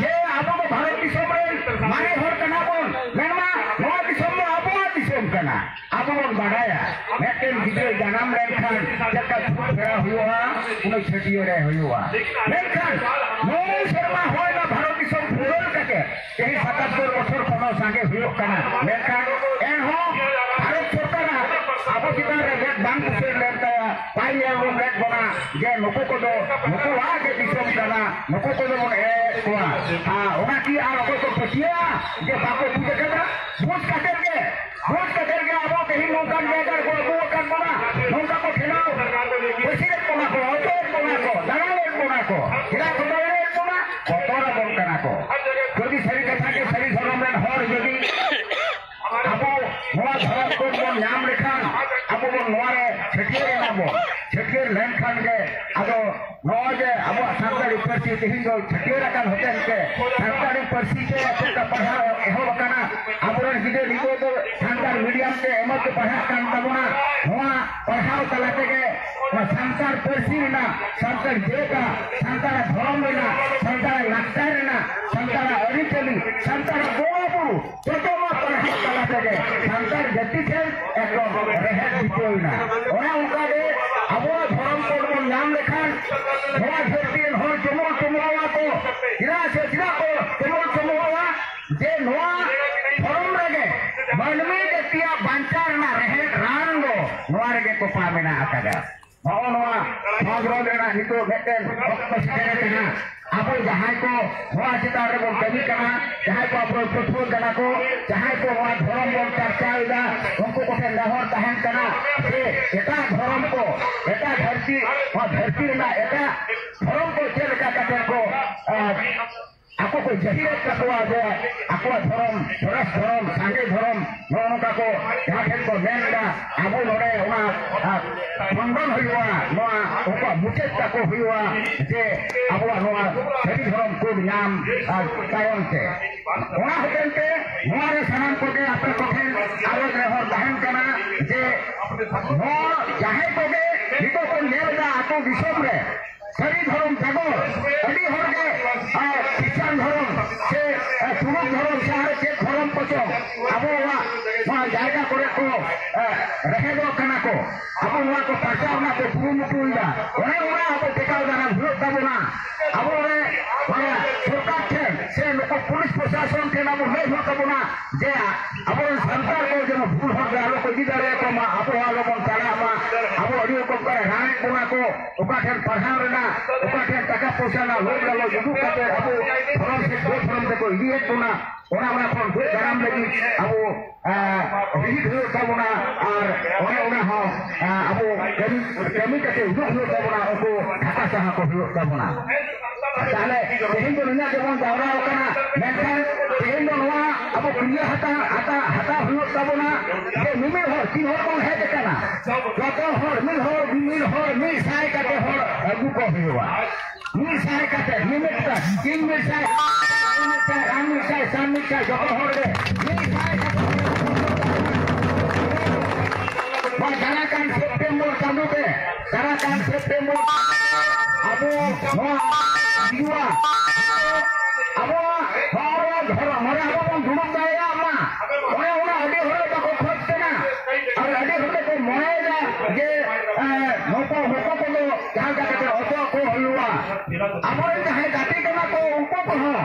ᱡᱮ ᱟᱵᱚ ᱫᱚ ᱵᱷᱟᱨᱚᱛ ᱫᱤᱥᱚᱢ ᱨᱮᱱ ᱢᱟᱨᱮ ᱦᱚᱲ ᱠᱟᱱᱟ ᱵᱚᱱ᱾ ᱢᱮᱱᱢᱟ, ᱱᱚᱣᱟ ᱫᱤᱥᱚᱢ ᱫᱚ ᱟᱵᱚᱣᱟᱜ ᱫᱤᱥᱚᱢ ᱠᱟᱱᱟ᱾ ᱟᱵᱚ ᱵᱚᱱ ᱵᱟᱰᱟᱭᱟ, ᱢᱤᱫᱴᱮᱱ ᱜᱤᱫᱽᱨᱟᱹ ᱡᱟᱱᱟᱢ ᱞᱮᱱᱠᱷᱟᱱ ᱪᱮᱫ ᱞᱮᱠᱟ ᱪᱷᱩᱛ ᱯᱷᱮᱨᱟᱣ ᱦᱩᱭᱩᱜᱼᱟ, ᱩᱱᱟᱹᱜ ᱪᱷᱟᱹᱴᱭᱟᱹᱨ ᱮ ᱦᱩᱭᱩᱜᱼᱟ᱾ ᱢᱮᱱᱠᱷᱟᱱ ᱱᱩᱱ ᱥᱮᱨᱢᱟ ᱦᱩᱭᱱᱟ ᱵᱷᱟᱨᱚᱛ ᱫᱤᱥᱚᱢ ᱯᱷᱩᱨᱜᱟᱹᱞ ᱠᱟᱛᱮ, ᱛᱮᱦᱮᱧ ᱥᱟᱛᱟᱛᱛᱳᱨ ᱵᱚᱪᱷᱚᱨ ᱠᱷᱚᱱ ᱦᱚᱸ ᱥᱟᱸᱜᱮ ᱦᱩᱭᱩᱜ ᱠᱟᱱᱟ, ᱢᱮᱱᱠᱷᱟᱱ ᱮᱱᱦᱚᱸ ᱵᱷᱟᱨᱚᱛ ᱥᱚᱨᱠᱟᱨᱟᱜ ᱟᱵᱚ ᱪᱮᱛᱟᱱ ᱨᱮ ᱢᱮᱫ ᱵᱟᱝ ᱵᱩᱥᱟᱹᱲ ᱞᱮᱱ ᱛᱟᱭᱟ᱾ ᱵᱟᱭ ᱧᱮᱞ ᱨᱩᱣᱟᱹᱲ ᱞᱮᱫ ᱵᱚᱱᱟ ᱡᱮ ᱱᱩᱠᱩ ᱠᱚᱫᱚ ᱱᱩᱠᱩᱣᱟᱜ ᱜᱮ ᱫᱤᱥᱚᱢ ᱠᱟᱱᱟ, ᱱᱩᱠᱩ ᱠᱚᱫᱚ ᱵᱚᱱ ᱮᱲᱮᱭᱮᱫ ᱠᱚᱣᱟ᱾ ᱟᱨ ᱚᱱᱟ ᱠᱤ ᱟᱨ ᱚᱠᱚᱭ ᱠᱚ ᱯᱟᱹᱛᱭᱟᱹᱜᱼᱟ ᱡᱮ ᱵᱟᱠᱚ ᱵᱩᱡᱽ ᱟᱠᱟᱫᱟ? ᱵᱩᱡᱽ ᱠᱟᱛᱮ ᱜᱮ, ᱵᱩᱡᱽ ᱠᱟᱛᱮ ᱜᱮ ᱟᱵᱚ ᱛᱮᱦᱮᱧ ᱱᱚᱝᱠᱟᱱ ᱡᱟᱭᱜᱟ ᱨᱮᱠᱚ ᱟᱹᱜᱩ ᱟᱠᱟᱫ ᱵᱚᱱᱟ, ᱱᱚᱝᱠᱟ ᱠᱚ ᱴᱷᱮᱞᱟᱣ ᱯᱟᱹᱥᱤᱨᱮᱫ ᱵᱚᱱᱟ ᱠᱚ, ᱦᱚᱪᱚᱭᱮᱫ ᱵᱚᱱᱟ ᱠᱚ, ᱫᱟᱬᱟᱱᱮᱫ ᱵᱚᱱᱟ ᱠᱚ᱾ ᱪᱮᱫᱟᱜ ᱠᱚ ᱫᱟᱬᱟᱱᱮᱫ ᱵᱚᱱᱟ? ᱵᱚᱛᱚᱨ ᱟᱵᱚᱱ ᱠᱟᱱᱟ ᱠᱚ᱾ ᱡᱩᱫᱤ ᱥᱟᱹᱨᱤ ᱠᱟᱛᱷᱟ ᱜᱮ ᱥᱟᱹᱨᱤ ᱫᱷᱚᱨᱚᱢ ᱨᱮᱱ ᱦᱚᱲ ᱡᱩᱫᱤ ᱟᱵᱚ ᱱᱚᱣᱟ ᱫᱷᱚᱨᱚᱢ ᱠᱳᱰ ᱵᱚᱱ ᱧᱟᱢ ᱞᱮᱠᱷᱟᱱ ᱟᱵᱚ ᱵᱚᱱ ᱱᱚᱣᱟ ᱨᱮ ᱪᱷᱟᱹᱴᱭᱟᱹᱨ ᱮᱱᱟ ᱵᱚᱱ᱾ ᱪᱷᱟᱹᱴᱭᱟᱹᱨ ᱞᱮᱱᱠᱷᱟᱱ ᱜᱮ ᱟᱫᱚ ᱱᱚᱜᱼᱚᱭ ᱡᱮ ᱟᱵᱚᱣᱟᱜ ᱥᱟᱱᱛᱟᱲᱤ ᱯᱟᱹᱨᱥᱤ ᱛᱮᱦᱮᱧ ᱫᱚ ᱪᱷᱟᱹᱴᱭᱟᱹᱨ ᱟᱠᱟᱱ ᱦᱚᱛᱮᱡ ᱛᱮ ᱥᱟᱱᱛᱟᱲᱤ ᱯᱟᱹᱨᱥᱤ ᱛᱮ ᱪᱮᱫ ᱞᱮᱠᱟ ᱯᱟᱲᱦᱟᱣ ᱮᱦᱚᱵ ᱟᱠᱟᱱᱟ, ᱟᱵᱚᱨᱮᱱ ᱜᱤᱫᱽᱨᱟᱹ ᱱᱤᱛᱚᱜ ᱫᱚ ᱥᱟᱱᱛᱟᱲ ᱢᱤᱰᱤᱭᱟᱢ ᱛᱮ ᱮᱢᱚᱱ ᱠᱚ ᱯᱟᱲᱦᱟᱜ ᱠᱟᱱ ᱛᱟᱵᱚᱱᱟ᱾ ᱱᱚᱣᱟ ᱯᱟᱲᱦᱟᱣ ᱛᱟᱞᱟ ᱛᱮᱜᱮ ᱱᱚᱣᱟ ᱥᱟᱱᱛᱟᱲ ᱯᱟᱹᱨᱥᱤ ᱨᱮᱱᱟᱜ, ᱥᱟᱱᱛᱟᱲ ᱡᱟᱹᱛᱟᱜ, ᱥᱟᱱᱛᱟᱲᱟᱜ ᱫᱷᱚᱨᱚᱢ ᱨᱮᱱᱟᱜ, ᱥᱟᱱᱛᱟᱲᱟᱜ ᱞᱟᱠᱪᱟᱨ ᱨᱮᱱᱟᱜ, ᱥᱟᱱᱛᱟᱲᱟᱜ ᱟᱹᱨᱤᱪᱟᱹᱞᱤ, ᱥᱟᱱᱛᱟᱲᱟᱜ ᱵᱚᱸᱜᱟ ᱵᱩᱨᱩ, ᱡᱚᱛᱚ ᱱᱚᱣᱟ ᱯᱟᱲᱦᱟᱣ ᱛᱟᱞᱟ ᱛᱮᱜᱮ ᱥᱟᱱᱛᱟᱲ ᱡᱟᱹᱛᱤ ᱴᱷᱮᱱ ᱮᱠᱫᱚᱢ ᱨᱮᱦᱮᱫ ᱵᱤᱪᱷᱟᱹᱣ ᱮᱱᱟ᱾ ᱚᱱᱮ ᱚᱱᱠᱟ ᱜᱮ ᱟᱵᱚᱣᱟᱜ ᱫᱷᱚᱨᱚᱢ ᱠᱳᱰ ᱵᱚᱱ ᱧᱟᱢ ᱞᱮᱠᱷᱟᱱ ᱱᱚᱣᱟ ᱫᱷᱟᱹᱨᱛᱤ ᱨᱮᱱ ᱦᱚᱲ ᱡᱮᱢᱚᱱ ᱡᱮᱢᱚᱱ ᱠᱚ, ᱪᱮᱫᱟᱜ ᱥᱮ ᱪᱮᱫᱟᱜ ᱠᱚ ᱡᱮᱢᱚᱱ ᱡᱮᱢᱚᱱᱚᱜᱼᱟ? ᱡᱮ ᱱᱚᱣᱟ ᱫᱷᱚᱨᱚᱢ ᱨᱮᱜᱮ ᱢᱟᱹᱱᱢᱤ ᱡᱟᱹᱛᱤᱭᱟᱜ ᱵᱟᱧᱪᱟᱣ ᱨᱮᱱᱟᱜ ᱨᱮᱦᱮᱫ ᱨᱟᱱ ᱫᱚ ᱱᱚᱣᱟ ᱨᱮᱜᱮ ᱛᱚᱯᱟ ᱢᱮᱱᱟᱜ ᱟᱠᱟᱫᱟ᱾ ᱱᱚᱜᱼᱚ ᱱᱚᱣᱟ ᱥᱚᱢᱟᱡᱽ ᱨᱮᱱᱟᱜ ᱱᱤᱛᱚᱜ ᱢᱤᱫᱴᱮᱱ ᱚᱠᱛᱚ ᱥᱮᱴᱮᱨ ᱟᱠᱟᱱᱟ᱾ ᱟᱵᱚ ᱡᱟᱦᱟᱸᱭ ᱠᱚ ᱱᱚᱣᱟ ᱪᱮᱛᱟᱱ ᱨᱮᱵᱚᱱ ᱠᱟᱹᱢᱤ ᱠᱟᱱᱟ, ᱡᱟᱦᱟᱸᱭ ᱠᱚ ᱟᱵᱚ ᱯᱟᱹᱴᱷᱩᱣᱟᱹ ᱠᱟᱱᱟ ᱠᱚ, ᱡᱟᱦᱟᱸᱭ ᱠᱚ ᱱᱚᱣᱟ ᱫᱷᱚᱨᱚᱢ ᱵᱚᱱ ᱪᱟᱨᱪᱟᱣ ᱮᱫᱟ, ᱩᱱᱠᱩ ᱠᱚᱴᱷᱮᱱ ᱱᱮᱦᱚᱨ ᱛᱟᱦᱮᱱ ᱠᱟᱱᱟ ᱡᱮ ᱮᱴᱟᱜ ᱫᱷᱚᱨᱚᱢ ᱠᱚ, ᱮᱴᱟᱜ ᱫᱷᱟᱹᱨᱛᱤ, ᱱᱚᱣᱟ ᱫᱷᱟᱹᱨᱛᱤ ᱨᱮᱱᱟᱜ ᱮᱴᱟᱜ ᱫᱷᱚᱨᱚᱢ ᱠᱚ ᱪᱮᱫ ᱞᱮᱠᱟ ᱠᱟᱛᱮ ᱠᱚ, ᱟᱸ, ᱟᱠᱚ ᱠᱚ ᱡᱟᱹᱦᱤᱨᱮᱫ ᱛᱟᱠᱚᱣᱟ ᱡᱮ ᱟᱠᱚᱣᱟᱜ ᱫᱷᱚᱨᱚᱢ, ᱥᱚᱨᱮᱥ ᱫᱷᱚᱨᱚᱢ, ᱥᱟᱸᱜᱮ ᱫᱷᱚᱨᱚᱢ, ᱱᱚᱜᱼᱚ ᱱᱚᱝᱠᱟ ᱠᱚ ᱡᱟᱦᱟᱸ ᱴᱷᱮᱱ ᱠᱚ ᱢᱮᱱ ᱮᱫᱟ, ᱟᱵᱚ ᱱᱚᱰᱮ ᱚᱱᱟ, ᱟ, ᱠᱷᱚᱸᱰᱚᱱ ᱦᱩᱭᱩᱜᱼᱟ, ᱱᱚᱣᱟ ᱩᱱᱠᱩᱣᱟᱜ ᱢᱩᱪᱟᱹᱫ ᱛᱟᱠᱚ ᱦᱩᱭᱩᱜᱼᱟ, ᱡᱮ ᱟᱵᱚᱣᱟᱜ ᱱᱚᱣᱟ ᱥᱟᱹᱨᱤ ᱫᱷᱚᱨᱚᱢ ᱠᱳᱰ ᱧᱟᱢ, ᱟ, ᱛᱟᱭᱚᱢ ᱛᱮ᱾ ᱚᱱᱟ ᱦᱚᱛᱮᱱ ᱛᱮ ᱱᱚᱣᱟ ᱨᱮ ᱥᱟᱱᱟᱢ ᱠᱚᱜᱮ ᱟᱯᱮ ᱠᱚᱴᱷᱮᱱ ᱟᱨᱚ ᱱᱮᱦᱚᱨ ᱛᱟᱦᱮᱱ ᱠᱟᱱᱟ ᱡᱮ ᱱᱚᱣᱟ ᱡᱟᱦᱟᱸᱭ ᱠᱚᱜᱮ ᱱᱤᱛᱚᱜ ᱵᱚᱱ ᱧᱮᱞ ᱮᱫᱟ ᱟᱹᱛᱩ ᱫᱤᱥᱚᱢ ᱨᱮ ᱥᱟᱹᱨᱤ ᱫᱷᱚᱨᱚᱢ ᱡᱟᱜᱚᱨ, ᱟᱹᱰᱤ ᱦᱚᱲ ᱜᱮ, ᱟᱨ ᱠᱷᱨᱤᱥᱪᱟᱱ ᱫᱷᱚᱨᱚᱢ ᱥᱮ, ᱟᱨ ᱛᱩᱲᱩᱠ ᱫᱷᱚᱨᱚᱢ ᱥᱮ ᱟᱨ ᱪᱮᱫ ᱫᱷᱚᱨᱚᱢ ᱠᱚᱪᱚᱝ ᱟᱵᱚᱣᱟᱜ ᱱᱚᱣᱟ ᱡᱟᱭᱜᱟ ᱠᱚᱨᱮ ᱠᱚ, ᱟᱨ ᱨᱮᱦᱮᱫᱚᱜ ᱠᱟᱱᱟ ᱠᱚ᱾ ᱟᱵᱚ ᱱᱚᱣᱟ ᱠᱚ ᱯᱟᱨᱪᱟᱣ ᱨᱮᱱᱟᱜ ᱠᱚ ᱠᱩᱨᱩᱢᱩᱴᱩᱭᱮᱫᱟ᱾ ᱚᱱᱮ ᱚᱱᱟ ᱟᱵᱚ ᱴᱮᱠᱟᱣ ᱫᱟᱨᱟᱢ ᱦᱩᱭᱩᱜ ᱛᱟᱵᱚᱱᱟ᱾ ᱟᱵᱚ ᱚᱱᱮ, ᱚᱱᱮ ᱥᱚᱨᱠᱟᱨ ᱴᱷᱮᱱ ᱥᱮ ᱱᱩᱠᱩ ᱯᱩᱞᱤᱥ ᱯᱨᱚᱥᱟᱥᱚᱱ ᱴᱷᱮᱱ ᱟᱵᱚ ᱞᱟᱹᱭ ᱦᱩᱭᱩᱜ ᱛᱟᱵᱚᱱᱟ ᱡᱮ ᱟᱵᱚᱨᱮᱱ ᱥᱟᱱᱛᱟᱲ ᱠᱚ ᱡᱮᱱᱚ ᱵᱷᱩᱞ ᱦᱚᱨ ᱨᱮ ᱟᱞᱚ ᱠᱚ ᱤᱫᱤ ᱫᱟᱲᱮᱭᱟᱠᱚ ᱢᱟ, ᱟᱵᱚ ᱦᱚᱸ ᱟᱞᱚ ᱵᱚᱱ ᱪᱟᱞᱟᱜ ᱢᱟ᱾ ᱟᱵᱚ ᱟᱹᱰᱤ ᱨᱚᱠᱚᱢ ᱠᱚᱨᱮ ᱨᱟᱱᱮᱫ ᱵᱚᱱᱟ ᱠᱚ, ᱚᱠᱟ ᱴᱷᱮᱱ ᱯᱟᱲᱦᱟᱣ ᱨᱮᱱᱟᱜ, ᱚᱠᱟ ᱴᱷᱮᱱ ᱴᱟᱠᱟ ᱯᱚᱭᱥᱟ ᱨᱮᱱᱟᱜ ᱞᱳᱵᱷ ᱞᱟᱞᱚᱪ ᱩᱫᱩᱜ ᱠᱟᱛᱮ ᱟᱵᱚ ᱫᱷᱚᱨᱚᱢ ᱥᱮ ᱵᱮᱫᱷᱚᱨᱚᱢ ᱛᱮᱠᱚ ᱤᱫᱤᱭᱮᱫ ᱵᱚᱱᱟ᱾ ᱚᱱᱟ, ᱚᱱᱟ ᱠᱷᱚᱱ ᱫᱩᱜ ᱫᱟᱨᱟᱢ ᱞᱟᱹᱜᱤᱫ ᱟᱵᱚ, ᱟ, ᱵᱤᱨᱤᱫ ᱦᱩᱭᱩᱜ ᱛᱟᱵᱚᱱᱟ᱾ ᱟᱨ ᱚᱱᱮ ᱚᱱᱟ ᱦᱚᱸ, ᱟ, ᱟᱵᱚ ᱠᱟᱹᱢᱤ, ᱠᱟᱹᱢᱤ ᱠᱟᱛᱮ ᱩᱫᱩᱜ ᱦᱩᱭᱩᱜ ᱛᱟᱵᱚᱱᱟ, ᱩᱱᱠᱩ ᱰᱷᱟᱠᱟ ᱥᱟᱦᱟ ᱠᱚ ᱦᱩᱭᱩᱜ ᱛᱟᱵᱚᱱᱟ᱾ ᱛᱟᱦᱞᱮ ᱛᱮᱦᱮᱧ ᱫᱚ ᱱᱤᱱᱟᱹᱜ ᱜᱮᱵᱚᱱ ᱡᱟᱣᱨᱟ ᱟᱠᱟᱱᱟ, ᱢᱮᱱᱠᱷᱟᱱ ᱛᱮᱦᱮᱧ ᱫᱚ ᱱᱚᱣᱟ ᱟᱵᱚ ᱠᱩᱲᱤᱭᱟᱹ ᱦᱟᱛᱟ, ᱦᱟᱛᱟ, ᱦᱟᱛᱟᱣ ᱦᱩᱭᱩᱜ ᱛᱟᱵᱚᱱᱟ ᱡᱮ ᱢᱤᱢᱤᱫ ᱦᱚᱲ, ᱛᱤᱱ ᱦᱚᱲ ᱵᱚᱱ ᱦᱮᱡ ᱟᱠᱟᱱᱟ, ᱡᱚᱛᱚ ᱦᱚᱲ ᱢᱤᱫ ᱦᱚᱲ, ᱢᱤᱫ ᱦᱚᱲ ᱢᱤᱫ ᱥᱟᱭ ᱠᱟᱛᱮ ᱦᱚᱲ ᱟᱹᱜᱩ ᱠᱚ ᱦᱩᱭᱩᱜᱼᱟ᱾ ᱢᱤᱫ ᱥᱟᱭ ᱠᱟᱛᱮ, ᱢᱤᱢᱤᱫᱴᱟᱝ, ᱛᱤᱱ ᱢᱤᱫ ᱥᱟᱭ, ᱢᱤᱫ ᱥᱟᱭ, ᱟᱨ ᱢᱤᱫ ᱥᱟᱭ, ᱥᱟᱱ ᱢᱤᱫ ᱥᱟᱭ, ᱡᱚᱛᱚ ᱦᱚᱲ ᱜᱮ ᱢᱤᱫ ᱥᱟᱭ ᱠᱟᱛᱮ᱾ ᱱᱚᱣᱟ ᱪᱟᱞᱟᱜ ᱠᱟᱱ ᱥᱮᱯᱴᱮᱢᱵᱚᱨ ᱪᱟᱸᱫᱳ ᱛᱮ, ᱪᱟᱞᱟᱜ ᱠᱟᱱ ᱥᱮᱯᱴᱮᱢᱵᱚᱨ ᱟᱵᱚ ᱱᱚᱣᱟ ᱦᱤᱡᱩᱜᱼᱟ, ᱟᱵᱚᱣᱟᱜ ᱦᱚᱲ ᱫᱷᱚᱨᱚᱢ, ᱢᱟᱱᱮ ᱟᱵᱚ ᱵᱚᱱ ᱫᱩᱲᱩᱵ ᱫᱟᱲᱮᱭᱟᱜ ᱢᱟ᱾ ᱚᱱᱮ ᱚᱱᱟ ᱟᱹᱰᱤ ᱦᱚᱲ ᱵᱟᱠᱚ ᱠᱷᱚᱡᱽ ᱠᱟᱱᱟ᱾ ᱟᱨ ᱟᱹᱰᱤ ᱦᱚᱲ ᱫᱚᱠᱚ ᱢᱚᱱᱮᱭᱮᱫᱟ ᱡᱮ, ᱮ, ᱱᱩᱠᱩ, ᱱᱩᱠᱩ ᱠᱚᱫᱚ ᱡᱟᱦᱟᱸ ᱞᱮᱠᱟ ᱠᱟᱛᱮ ᱚᱪᱚᱜ ᱠᱚ ᱦᱩᱭᱩᱜᱼᱟ᱾ ᱟᱵᱚᱨᱮᱱ ᱡᱟᱦᱟᱸᱭ ᱜᱟᱛᱮ ᱠᱟᱱᱟ ᱠᱚ, ᱩᱱᱠᱩ ᱠᱚᱦᱚᱸ,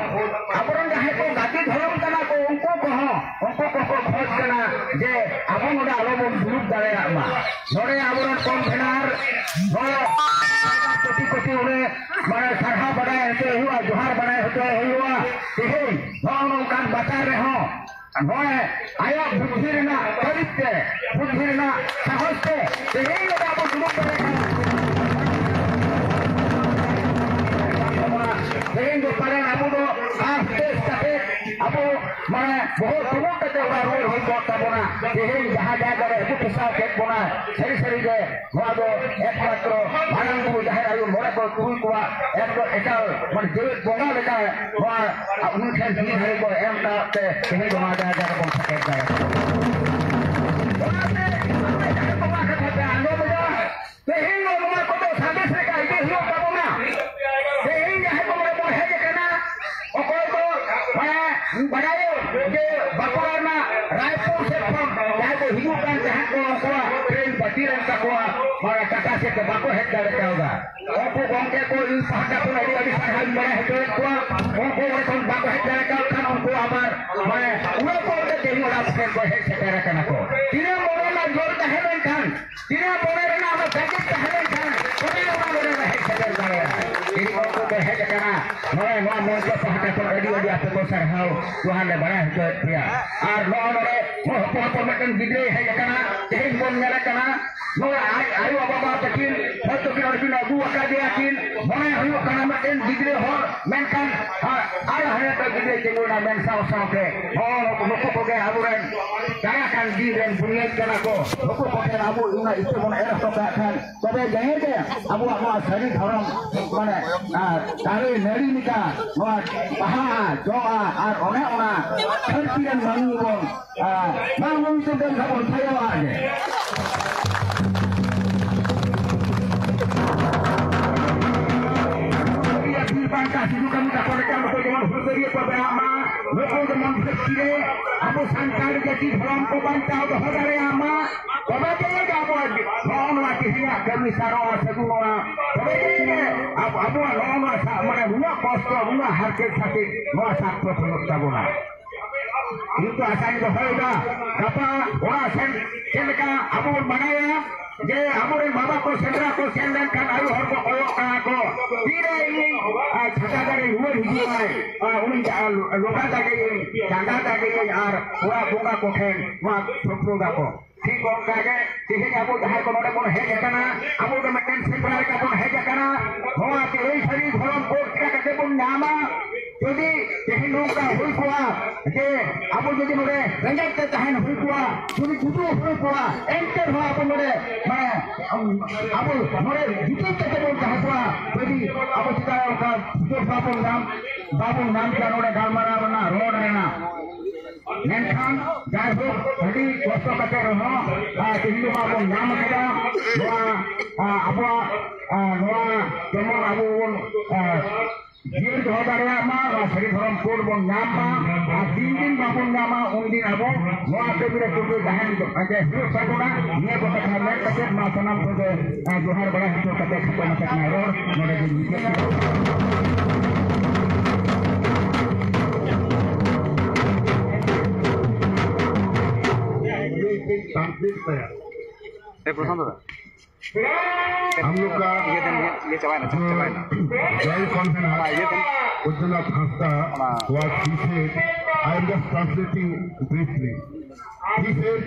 ᱟᱵᱚᱨᱮᱱ ᱡᱟᱦᱟᱸᱭ ᱠᱚ ᱜᱟᱛᱮ ᱫᱷᱚᱨᱚᱢ ᱠᱟᱱᱟ ᱠᱚ, ᱩᱱᱠᱩ ᱠᱚᱦᱚᱸ, ᱩᱱᱠᱩ ᱠᱚᱠᱚ ᱠᱷᱚᱡᱽ ᱠᱟᱱᱟ ᱡᱮ ᱟᱵᱚ ᱱᱚᱰᱮ ᱟᱞᱚ ᱵᱚᱱ ᱫᱩᱲᱩᱵ ᱫᱟᱲᱮᱭᱟᱜ ᱢᱟ᱾ ᱱᱚᱰᱮ ᱟᱵᱚᱨᱮᱱ ᱠᱚᱱᱵᱷᱮᱱᱟᱨ ᱦᱚᱸ ᱠᱳᱴᱤ ᱠᱳᱴᱤ ᱩᱱᱤ ᱢᱟᱱᱮ ᱥᱟᱨᱦᱟᱣ ᱵᱟᱲᱟᱭ ᱦᱚᱪᱚᱭ ᱦᱩᱭᱩᱜᱼᱟ, ᱡᱚᱦᱟᱨ ᱵᱟᱲᱟᱭ ᱦᱚᱪᱚᱭ ᱦᱩᱭᱩᱜᱼᱟ᱾ ᱛᱮᱦᱮᱧ ᱱᱚᱜᱼᱚ ᱱᱚᱝᱠᱟᱱ ᱵᱟᱡᱟᱨ ᱨᱮᱦᱚᱸ ᱱᱚᱜᱼᱚᱭ ᱟᱭᱟᱜ ᱵᱩᱫᱽᱫᱷᱤ ᱨᱮᱱᱟᱜ ᱛᱟᱹᱨᱤᱠᱷ ᱛᱮ, ᱵᱩᱫᱽᱫᱷᱤ ᱨᱮᱱᱟᱜ ᱥᱟᱦᱚᱥ ᱛᱮ ᱛᱮᱦᱮᱧ ᱱᱚᱰᱮ ᱟᱵᱚ ᱫᱩᱲᱩᱵ ᱫᱟᱲᱮ ᱠᱟᱱᱟ᱾ ᱛᱮᱦᱮᱧ ᱫᱚ ᱯᱟᱞᱮᱱ ᱟᱵᱚ ᱫᱚ ᱟᱨ ᱛᱮᱥ ᱠᱟᱛᱮ ᱟᱵᱚ ᱢᱟᱱᱮ ᱵᱚᱦᱚᱜ ᱛᱩᱢᱩᱫ ᱠᱟᱛᱮ ᱚᱲᱟᱜ ᱨᱩᱣᱟᱹᱲ ᱦᱩᱭ ᱠᱚᱜ ᱛᱟᱵᱚᱱᱟ᱾ ᱛᱮᱦᱮᱧ ᱡᱟᱦᱟᱸ ᱡᱟᱭᱜᱟ ᱨᱮ ᱟᱹᱜᱩ ᱯᱮᱥᱟᱣ ᱠᱮᱫ ᱵᱚᱱᱟ, ᱥᱟᱹᱨᱤ ᱥᱟᱹᱨᱤ ᱜᱮ ᱱᱚᱣᱟ ᱫᱚ ᱮᱠᱢᱟᱛᱨᱚ ᱢᱟᱨᱟᱝ ᱵᱩᱨᱩ ᱡᱟᱦᱮᱨ ᱟᱭᱳ ᱢᱚᱬᱮ ᱠᱚ ᱛᱩᱨᱩᱭ ᱠᱚᱣᱟᱜ ᱮᱠᱫᱚᱢ ᱮᱠᱟᱞ ᱢᱟᱱᱮ ᱡᱮᱣᱮᱫ ᱵᱚᱸᱜᱟ ᱞᱮᱠᱟ ᱱᱚᱣᱟ ᱩᱱᱤ ᱴᱷᱮᱱ ᱛᱤ ᱫᱷᱟᱨᱮ ᱠᱚ ᱮᱢ ᱠᱟᱜ ᱛᱮ ᱛᱮᱦᱮᱧ ᱫᱚ ᱱᱚᱣᱟ ᱡᱟᱭᱜᱟ ᱨᱮᱵᱚᱱ ᱥᱮᱴᱮᱨ ᱫᱟᱲᱮᱭᱟᱜ ᱠᱟᱱᱟ᱾ ᱚᱱᱟᱛᱮ ᱡᱟᱦᱮᱨ ᱵᱚᱸᱜᱟ ᱠᱟᱛᱷᱟ ᱯᱮ ᱟᱸᱡᱚᱢ ᱮᱫᱟ, ᱛᱮᱦᱮᱧ ᱫᱚ ᱱᱚᱣᱟ ᱠᱚᱫᱚ ᱥᱟᱸᱫᱮᱥ ᱞᱮᱠᱟ ᱤᱫᱤ ᱦᱩᱭᱩᱜ ᱛᱟᱵᱚᱱᱟ᱾ ᱛᱮᱦᱮᱧ ᱡᱟᱦᱟᱸᱭ ᱠᱚ ᱱᱚᱰᱮ ᱵᱚᱱ ᱦᱮᱡ ᱟᱠᱟᱱᱟ, ᱚᱠᱚᱭ ᱫᱚ ᱢᱟᱱᱮ ᱵᱟᱰᱟᱭ ᱡᱮ ᱵᱟᱸᱠᱩᱲᱟ ᱨᱮᱱᱟᱜ ᱨᱟᱭᱯᱩᱨ ᱥᱮᱫ ᱠᱷᱚᱱ ᱡᱟᱦᱟᱸᱭ ᱠᱚ ᱦᱤᱡᱩᱜ ᱠᱟᱱ ᱛᱟᱦᱮᱸᱫ ᱠᱚ, ᱩᱱᱠᱩᱣᱟᱜ ᱴᱨᱮᱱ ᱵᱟᱹᱛᱤᱞ ᱮᱱ ᱛᱟᱠᱚᱣᱟ, ᱢᱟᱱᱮ ᱴᱟᱴᱟ ᱥᱮᱫ ᱛᱮ ᱵᱟᱠᱚ ᱦᱮᱡ ᱫᱟᱲᱮ ᱠᱟᱣᱫᱟ᱾ ᱩᱱᱠᱩ ᱜᱚᱢᱠᱮ ᱠᱚ ᱤᱧ ᱯᱟᱦᱴᱟ ᱠᱷᱚᱱ ᱟᱹᱰᱤ ᱟᱹᱰᱤ ᱥᱟᱨᱦᱟᱣ ᱤᱧ ᱵᱟᱲᱟᱭ ᱦᱚᱪᱚᱭᱮᱫ ᱠᱚᱣᱟ᱾ ᱩᱱᱠᱩ ᱚᱸᱰᱮ ᱠᱷᱚᱱ ᱵᱟᱠᱚ ᱦᱮᱡ ᱫᱟᱲᱮ ᱠᱟᱣ ᱠᱷᱟᱱ ᱩᱱᱠᱩ ᱟᱵᱟᱨ ᱢᱟᱱᱮ ᱩᱱᱟᱹᱜ ᱠᱚ ᱚᱸᱰᱮ ᱛᱮᱦᱮᱧ ᱚᱲᱟᱜ ᱥᱮᱫ ᱠᱚ ᱦᱮᱡ ᱥᱮᱴᱮᱨ ᱟᱠᱟᱱᱟ ᱠᱚ᱾ ᱛᱤᱱᱟᱹᱜ ᱢᱚᱱᱮ ᱨᱮᱱᱟᱜ ᱡᱳᱨ ᱛᱟᱦᱮᱸ ᱞᱮᱱᱠᱷᱟᱱ, ᱛᱤᱱᱟᱹᱜ ᱢᱚᱱᱮ ᱨᱮᱱᱟᱜ ᱚᱱᱟ ᱛᱟᱹᱠᱤᱫ ᱛᱟᱦᱮᱸ ᱞᱮᱱᱠᱷᱟᱱ ᱛᱚᱵᱮ ᱚᱱᱟ ᱢᱚᱱᱮ ᱨᱮ ᱦᱮᱡ ᱥᱮᱴᱮᱨ ᱫᱟᱲᱮᱭᱟᱜᱼᱟ᱾ ᱛᱮᱦᱮᱧ ᱩᱱᱠᱩ ᱠᱚ ᱦᱮᱡ ᱟᱠᱟᱱᱟ, ᱱᱚᱜᱼᱚᱭ ᱱᱚᱣᱟ ᱢᱚᱧᱪᱚ ᱯᱟᱦᱴᱟ ᱠᱷᱚᱱ ᱟᱹᱰᱤ ᱟᱹᱰᱤ ᱟᱯᱮ ᱠᱚ ᱥᱟᱨᱦᱟᱣ ᱡᱚᱦᱟᱨ ᱞᱮ ᱵᱟᱲᱟᱭ ᱦᱚᱪᱚᱭᱮᱫ ᱯᱮᱭᱟ᱾ ᱟᱨ ᱱᱚᱜᱼᱚᱭ ᱱᱚᱰᱮ ᱱᱚᱜᱼᱚᱭ ᱦᱚᱯᱚᱱ ᱦᱚᱯᱚᱱ ᱢᱤᱫᱴᱮᱱ ᱜᱤᱫᱽᱨᱟᱹᱭ ᱦᱮᱡ ᱟᱠᱟᱱᱟ, ᱛᱮᱦᱮᱧ ᱵᱚᱱ ᱧᱮᱞᱮ ᱠᱟᱱᱟ, ᱱᱚᱣᱟ ᱟᱡ ᱟᱭᱳ ᱵᱟᱵᱟ ᱛᱟᱹᱠᱤᱱ ᱦᱚᱭᱛᱳ ᱠᱤᱱ ᱚᱸᱰᱮ ᱠᱤᱱ ᱟᱹᱜᱩ ᱟᱠᱟᱫᱮᱭᱟ ᱠᱤᱱ, ᱢᱚᱱᱮ ᱦᱩᱭᱩᱜ ᱠᱟᱱᱟ ᱢᱤᱫᱴᱮᱱ ᱜᱤᱫᱽᱨᱟᱹ ᱦᱚᱲ, ᱢᱮᱱᱠᱷᱟᱱ ᱟᱨ ᱦᱟᱱᱮ ᱛᱚ ᱜᱤᱫᱽᱨᱟᱹᱭ ᱛᱤᱸᱜᱩᱭᱮᱱᱟ ᱢᱮᱱ ᱥᱟᱶ ᱥᱟᱶᱛᱮ ᱱᱚᱜᱼᱚ ᱱᱩᱠᱩ ᱠᱚᱜᱮ ᱟᱵᱚᱨᱮᱱ ᱪᱟᱞᱟᱜ ᱠᱟᱱ ᱫᱤᱱ ᱨᱮᱱ ᱵᱩᱱᱤᱭᱟᱹᱫ ᱠᱟᱱᱟ ᱠᱚ᱾ ᱱᱩᱠᱩ ᱠᱚᱴᱷᱮᱱ ᱟᱵᱚ ᱚᱱᱟ ᱤᱛᱟᱹ ᱵᱚᱱ ᱮᱨ ᱦᱚᱴᱚ ᱠᱟᱜ ᱠᱷᱟᱱ ᱛᱚᱵᱮ ᱡᱟᱦᱮᱨ ᱜᱮ ᱟᱵᱚᱣᱟᱜ ᱱᱚᱣᱟ ᱥᱟᱹᱨᱤ ᱫᱷᱚᱨᱚᱢ ᱢᱟᱱᱮ ᱟᱨ ᱫᱟᱨᱮ ᱱᱟᱹᱲᱤ ᱞᱮᱠᱟ ᱱᱚᱣᱟ ᱵᱟᱦᱟᱜᱼᱟ, ᱡᱚᱜᱼᱟ ᱟᱨ ᱚᱱᱮ ᱚᱱᱟ ᱫᱷᱟᱹᱨᱛᱤ ᱨᱮᱱ ᱢᱟᱹᱱᱢᱤ ᱵᱚᱱ ᱟᱨ ᱵᱟᱝ ᱵᱚᱱ ᱪᱤᱱᱛᱟᱹ ᱞᱮᱠᱷᱟᱱ ᱵᱚᱱ ᱛᱷᱟᱭᱚᱜᱼᱟ ᱜᱮ᱾ ᱦᱩᱞᱜᱟᱹᱨᱤᱭᱟᱹ ᱵᱤᱨ ᱵᱟᱱᱴᱟ ᱥᱤᱫᱩ ᱠᱟᱹᱱᱦᱩ ᱛᱟᱠᱚ ᱞᱮᱠᱟ ᱱᱩᱠᱩ ᱡᱮᱢᱚᱱ ᱦᱩᱞᱜᱟᱹᱨᱤᱭᱟᱹ ᱠᱚ ᱵᱮᱱᱟᱜ ᱢᱟ, ᱱᱩᱠᱩ ᱡᱮᱢᱚᱱ ᱫᱷᱟᱹᱨᱛᱤ ᱨᱮ ᱟᱵᱚ ᱥᱟᱱᱛᱟᱲ ᱡᱟᱹᱛᱤ ᱫᱷᱚᱨᱚᱢ ᱠᱚ ᱵᱟᱧᱪᱟᱣ ᱫᱚᱦᱚ ᱫᱟᱲᱮᱭᱟᱜ ᱢᱟ, ᱛᱚᱵᱮ ᱜᱮ ᱟᱵᱚᱣᱟᱜ ᱱᱚᱜᱼᱚ ᱱᱚᱣᱟ ᱛᱮᱦᱮᱧᱟᱜ ᱠᱟᱹᱢᱤ ᱥᱟᱨᱚᱜᱼᱟ, ᱥᱟᱹᱜᱩᱱᱚᱜᱼᱟ᱾ ᱛᱚᱵᱮ ᱜᱮ ᱟᱵᱚ, ᱟᱵᱚᱣᱟᱜ ᱱᱚᱜᱼᱚ ᱱᱚᱣᱟ ᱥᱟ-, ᱢᱟᱱᱮ ᱱᱩᱱᱟᱹᱜ ᱠᱚᱥᱴᱚ, ᱱᱩᱱᱟᱹᱜ ᱦᱟᱨᱠᱮᱛ ᱥᱟᱥᱮᱛ ᱱᱚᱣᱟ ᱥᱟᱨᱛᱷᱚᱠ ᱦᱩᱭᱩᱜ ᱛᱟᱵᱚᱱᱟ᱾ ᱠᱤᱱᱛᱩ ᱟᱥᱟᱧ ᱫᱚᱦᱚᱭᱮᱫᱟ, ᱜᱟᱯᱟ ᱚᱲᱟᱜ ᱥᱮᱱ ᱪᱮᱫ ᱞᱮᱠᱟ ᱟᱵᱚ ᱵᱚᱱ ᱵᱟᱰᱟᱭᱟ ᱡᱮ ᱟᱵᱚᱨᱮᱱ ᱵᱟᱵᱟ ᱠᱚ ᱥᱮᱸᱫᱽᱨᱟ ᱠᱚ ᱥᱮᱱ ᱞᱮᱱᱠᱷᱟᱱ ᱟᱭᱳ ᱦᱚᱲ ᱠᱚ ᱠᱚᱭᱚᱜ ᱠᱟᱜᱼᱟ ᱠᱚ, ᱛᱤᱨᱮ ᱤᱧ, ᱟ, ᱪᱷᱟᱛᱟ ᱫᱟᱨᱮ ᱨᱩᱣᱟᱹᱲ ᱦᱤᱡᱩᱜ ᱟᱭ, ᱟ, ᱩᱱᱤ ᱡᱟ-, ᱞᱚᱰᱟ ᱫᱟᱜᱮᱭᱟᱹᱧ, ᱪᱟᱸᱫᱟ ᱫᱟᱜᱮᱭᱟᱹᱧ ᱟᱨ ᱚᱲᱟᱜ ᱵᱚᱸᱜᱟ ᱠᱚ ᱴᱷᱮᱱ ᱱᱚᱣᱟ ᱥᱚᱯᱨᱚᱫ ᱟᱠᱚ᱾ ᱴᱷᱤᱠ ᱚᱱᱠᱟ ᱜᱮ ᱛᱮᱦᱮᱧ ᱟᱵᱚ ᱡᱟᱦᱟᱸᱭ ᱠᱚ ᱱᱚᱰᱮ ᱵᱚᱱ ᱦᱮᱡ ᱟᱠᱟᱱᱟ, ᱟᱵᱚ ᱫᱚ ᱢᱤᱫᱴᱮᱱ ᱥᱮᱸᱫᱽᱨᱟ ᱞᱮᱠᱟ ᱵᱚᱱ ᱦᱮᱡ ᱟᱠᱟᱱᱟ᱾ ᱱᱚᱣᱟ ᱛᱮᱦᱮᱧ ᱥᱟᱹᱨᱤ ᱫᱷᱚᱨᱚᱢ ᱠᱳᱰ ᱪᱤᱠᱟ ᱠᱟᱛᱮ ᱵᱚᱱ ᱧᱟᱢᱟ᱾ ᱡᱩᱫᱤ ᱛᱮᱦᱮᱧ ᱱᱚᱝᱠᱟ ᱦᱩᱭ ᱠᱚᱜᱼᱟ ᱡᱮ ᱟᱵᱚ ᱡᱩᱫᱤ ᱱᱚᱰᱮ ᱨᱮᱸᱜᱮᱡ ᱛᱮ ᱛᱟᱦᱮᱱ ᱦᱩᱭ ᱠᱚᱜᱼᱟ, ᱡᱩᱫᱤ ᱜᱩᱡᱩᱜ ᱦᱩᱭ ᱠᱚᱜᱼᱟ, ᱮᱱᱛᱮ ᱨᱮᱦᱚᱸ ᱟᱵᱚ ᱱᱚᱰᱮ, ᱢᱟᱱᱮ, ᱟᱵᱚ ᱱᱚᱰᱮ ᱡᱩᱫᱤ ᱛᱮᱜᱮ ᱵᱚᱱ ᱛᱟᱦᱮᱸ ᱠᱚᱜᱼᱟ, ᱡᱩᱫᱤ ᱟᱵᱚ ᱪᱮᱛᱟᱱ ᱨᱮ ᱚᱱᱠᱟ ᱥᱩᱡᱳᱜᱽ ᱵᱟᱵᱚᱱ ᱧᱟᱢ, ᱵᱟᱵᱚᱱ ᱧᱟᱢ ᱠᱮᱭᱟ ᱱᱚᱰᱮ ᱜᱟᱞᱢᱟᱨᱟᱣ ᱨᱮᱱᱟᱜ, ᱨᱚᱲ ᱨᱮᱱᱟᱜ᱾ ᱢᱮᱱᱠᱷᱟᱱ ᱡᱟᱭᱦᱳᱠ, ᱟᱹᱰᱤ ᱠᱚᱥᱴᱚ ᱠᱟᱛᱮ ᱨᱮᱦᱚᱸ, ᱟᱨ, ᱛᱮᱦᱮᱧ ᱫᱚ ᱵᱚᱱ ᱧᱟᱢ ᱟᱠᱟᱫᱟ ᱱᱚᱣᱟ, ᱟᱨ, ᱟᱵᱚᱣᱟᱜ, ᱟᱨ, ᱱᱚᱣᱟ ᱡᱮᱢᱚᱱ ᱟᱵᱚ ᱵᱚᱱ, ᱟᱨ, ᱡᱤᱭᱟᱹᱲ ᱫᱚᱦᱚ ᱫᱟᱲᱮᱭᱟᱜ ᱢᱟ, ᱱᱚᱣᱟ ᱥᱟᱹᱨᱤ ᱫᱷᱚᱨᱚᱢ ᱠᱳᱰ ᱵᱚᱱ ᱧᱟᱢ ᱢᱟ, ᱟᱨ ᱫᱤᱱ ᱫᱤᱱ ᱵᱟᱵᱚᱱ ᱧᱟᱢᱟ, ᱩᱱᱫᱤᱱ ᱟᱵᱚ ᱱᱚᱣᱟ ᱠᱟᱹᱢᱤ ᱨᱮ ᱠᱩᱨᱩᱢᱩᱴᱩ ᱛᱟᱦᱮᱱ ᱫᱚ ᱯᱟᱸᱡᱟ ᱦᱩᱭᱩᱜ ᱛᱟᱵᱚᱱᱟ᱾ ᱱᱤᱭᱟᱹ ᱠᱚ ᱠᱟᱛᱷᱟ ᱢᱮᱱ ᱠᱟᱛᱮ ᱢᱟ ᱥᱟᱱᱟᱢ ᱠᱚᱜᱮ, ᱟᱨ, ᱡᱚᱦᱟᱨ ᱵᱟᱲᱟ ᱦᱚᱪᱚ ᱠᱟᱛᱮ ᱠᱷᱟᱴᱚ ᱢᱟᱪᱷᱟ ᱠᱟᱱᱟ ᱨᱚᱲ ᱱᱚᱰᱮ ᱜᱮ ᱢᱩᱪᱟᱹᱫ ᱠᱮᱫᱟ᱾ ᱮ, ᱯᱨᱚᱥᱟᱱᱛ ᱫᱟᱫᱟ᱾ हम लोग का ये दिन, ये, ये चबाए ना, जो चबाए ना। जॉइंट कॉन्फ्रेंस हाँ, ये दिन। उज्ज्वला खास्ता हाँ। Was he said, I am just translating briefly. He said,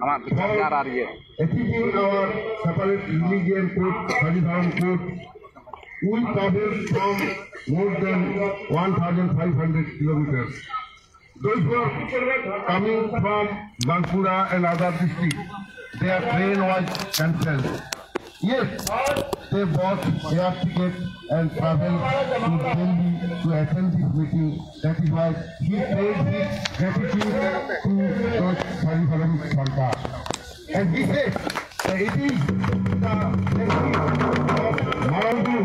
हमारा तो जा रहा है ये। Achieving our separate religion code, Sadhidharan code, we travel from more than one thousand five hundred kilometers. Those who are coming from Bankura and other districts, their train was cancelled. Yes, they bought air ticket and travel to Delhi to attend this meeting. That is why he paid his gratitude to the Sadhidharan Sarkar. And he said that it is the blessing of Marandu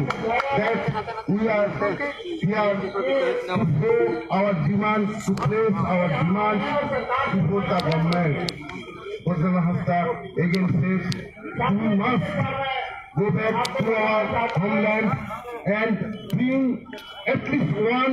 that we are here to show our demand, to place our demand before the government. Bojjana Hasta again says, we must go back to our homeland and bring at least one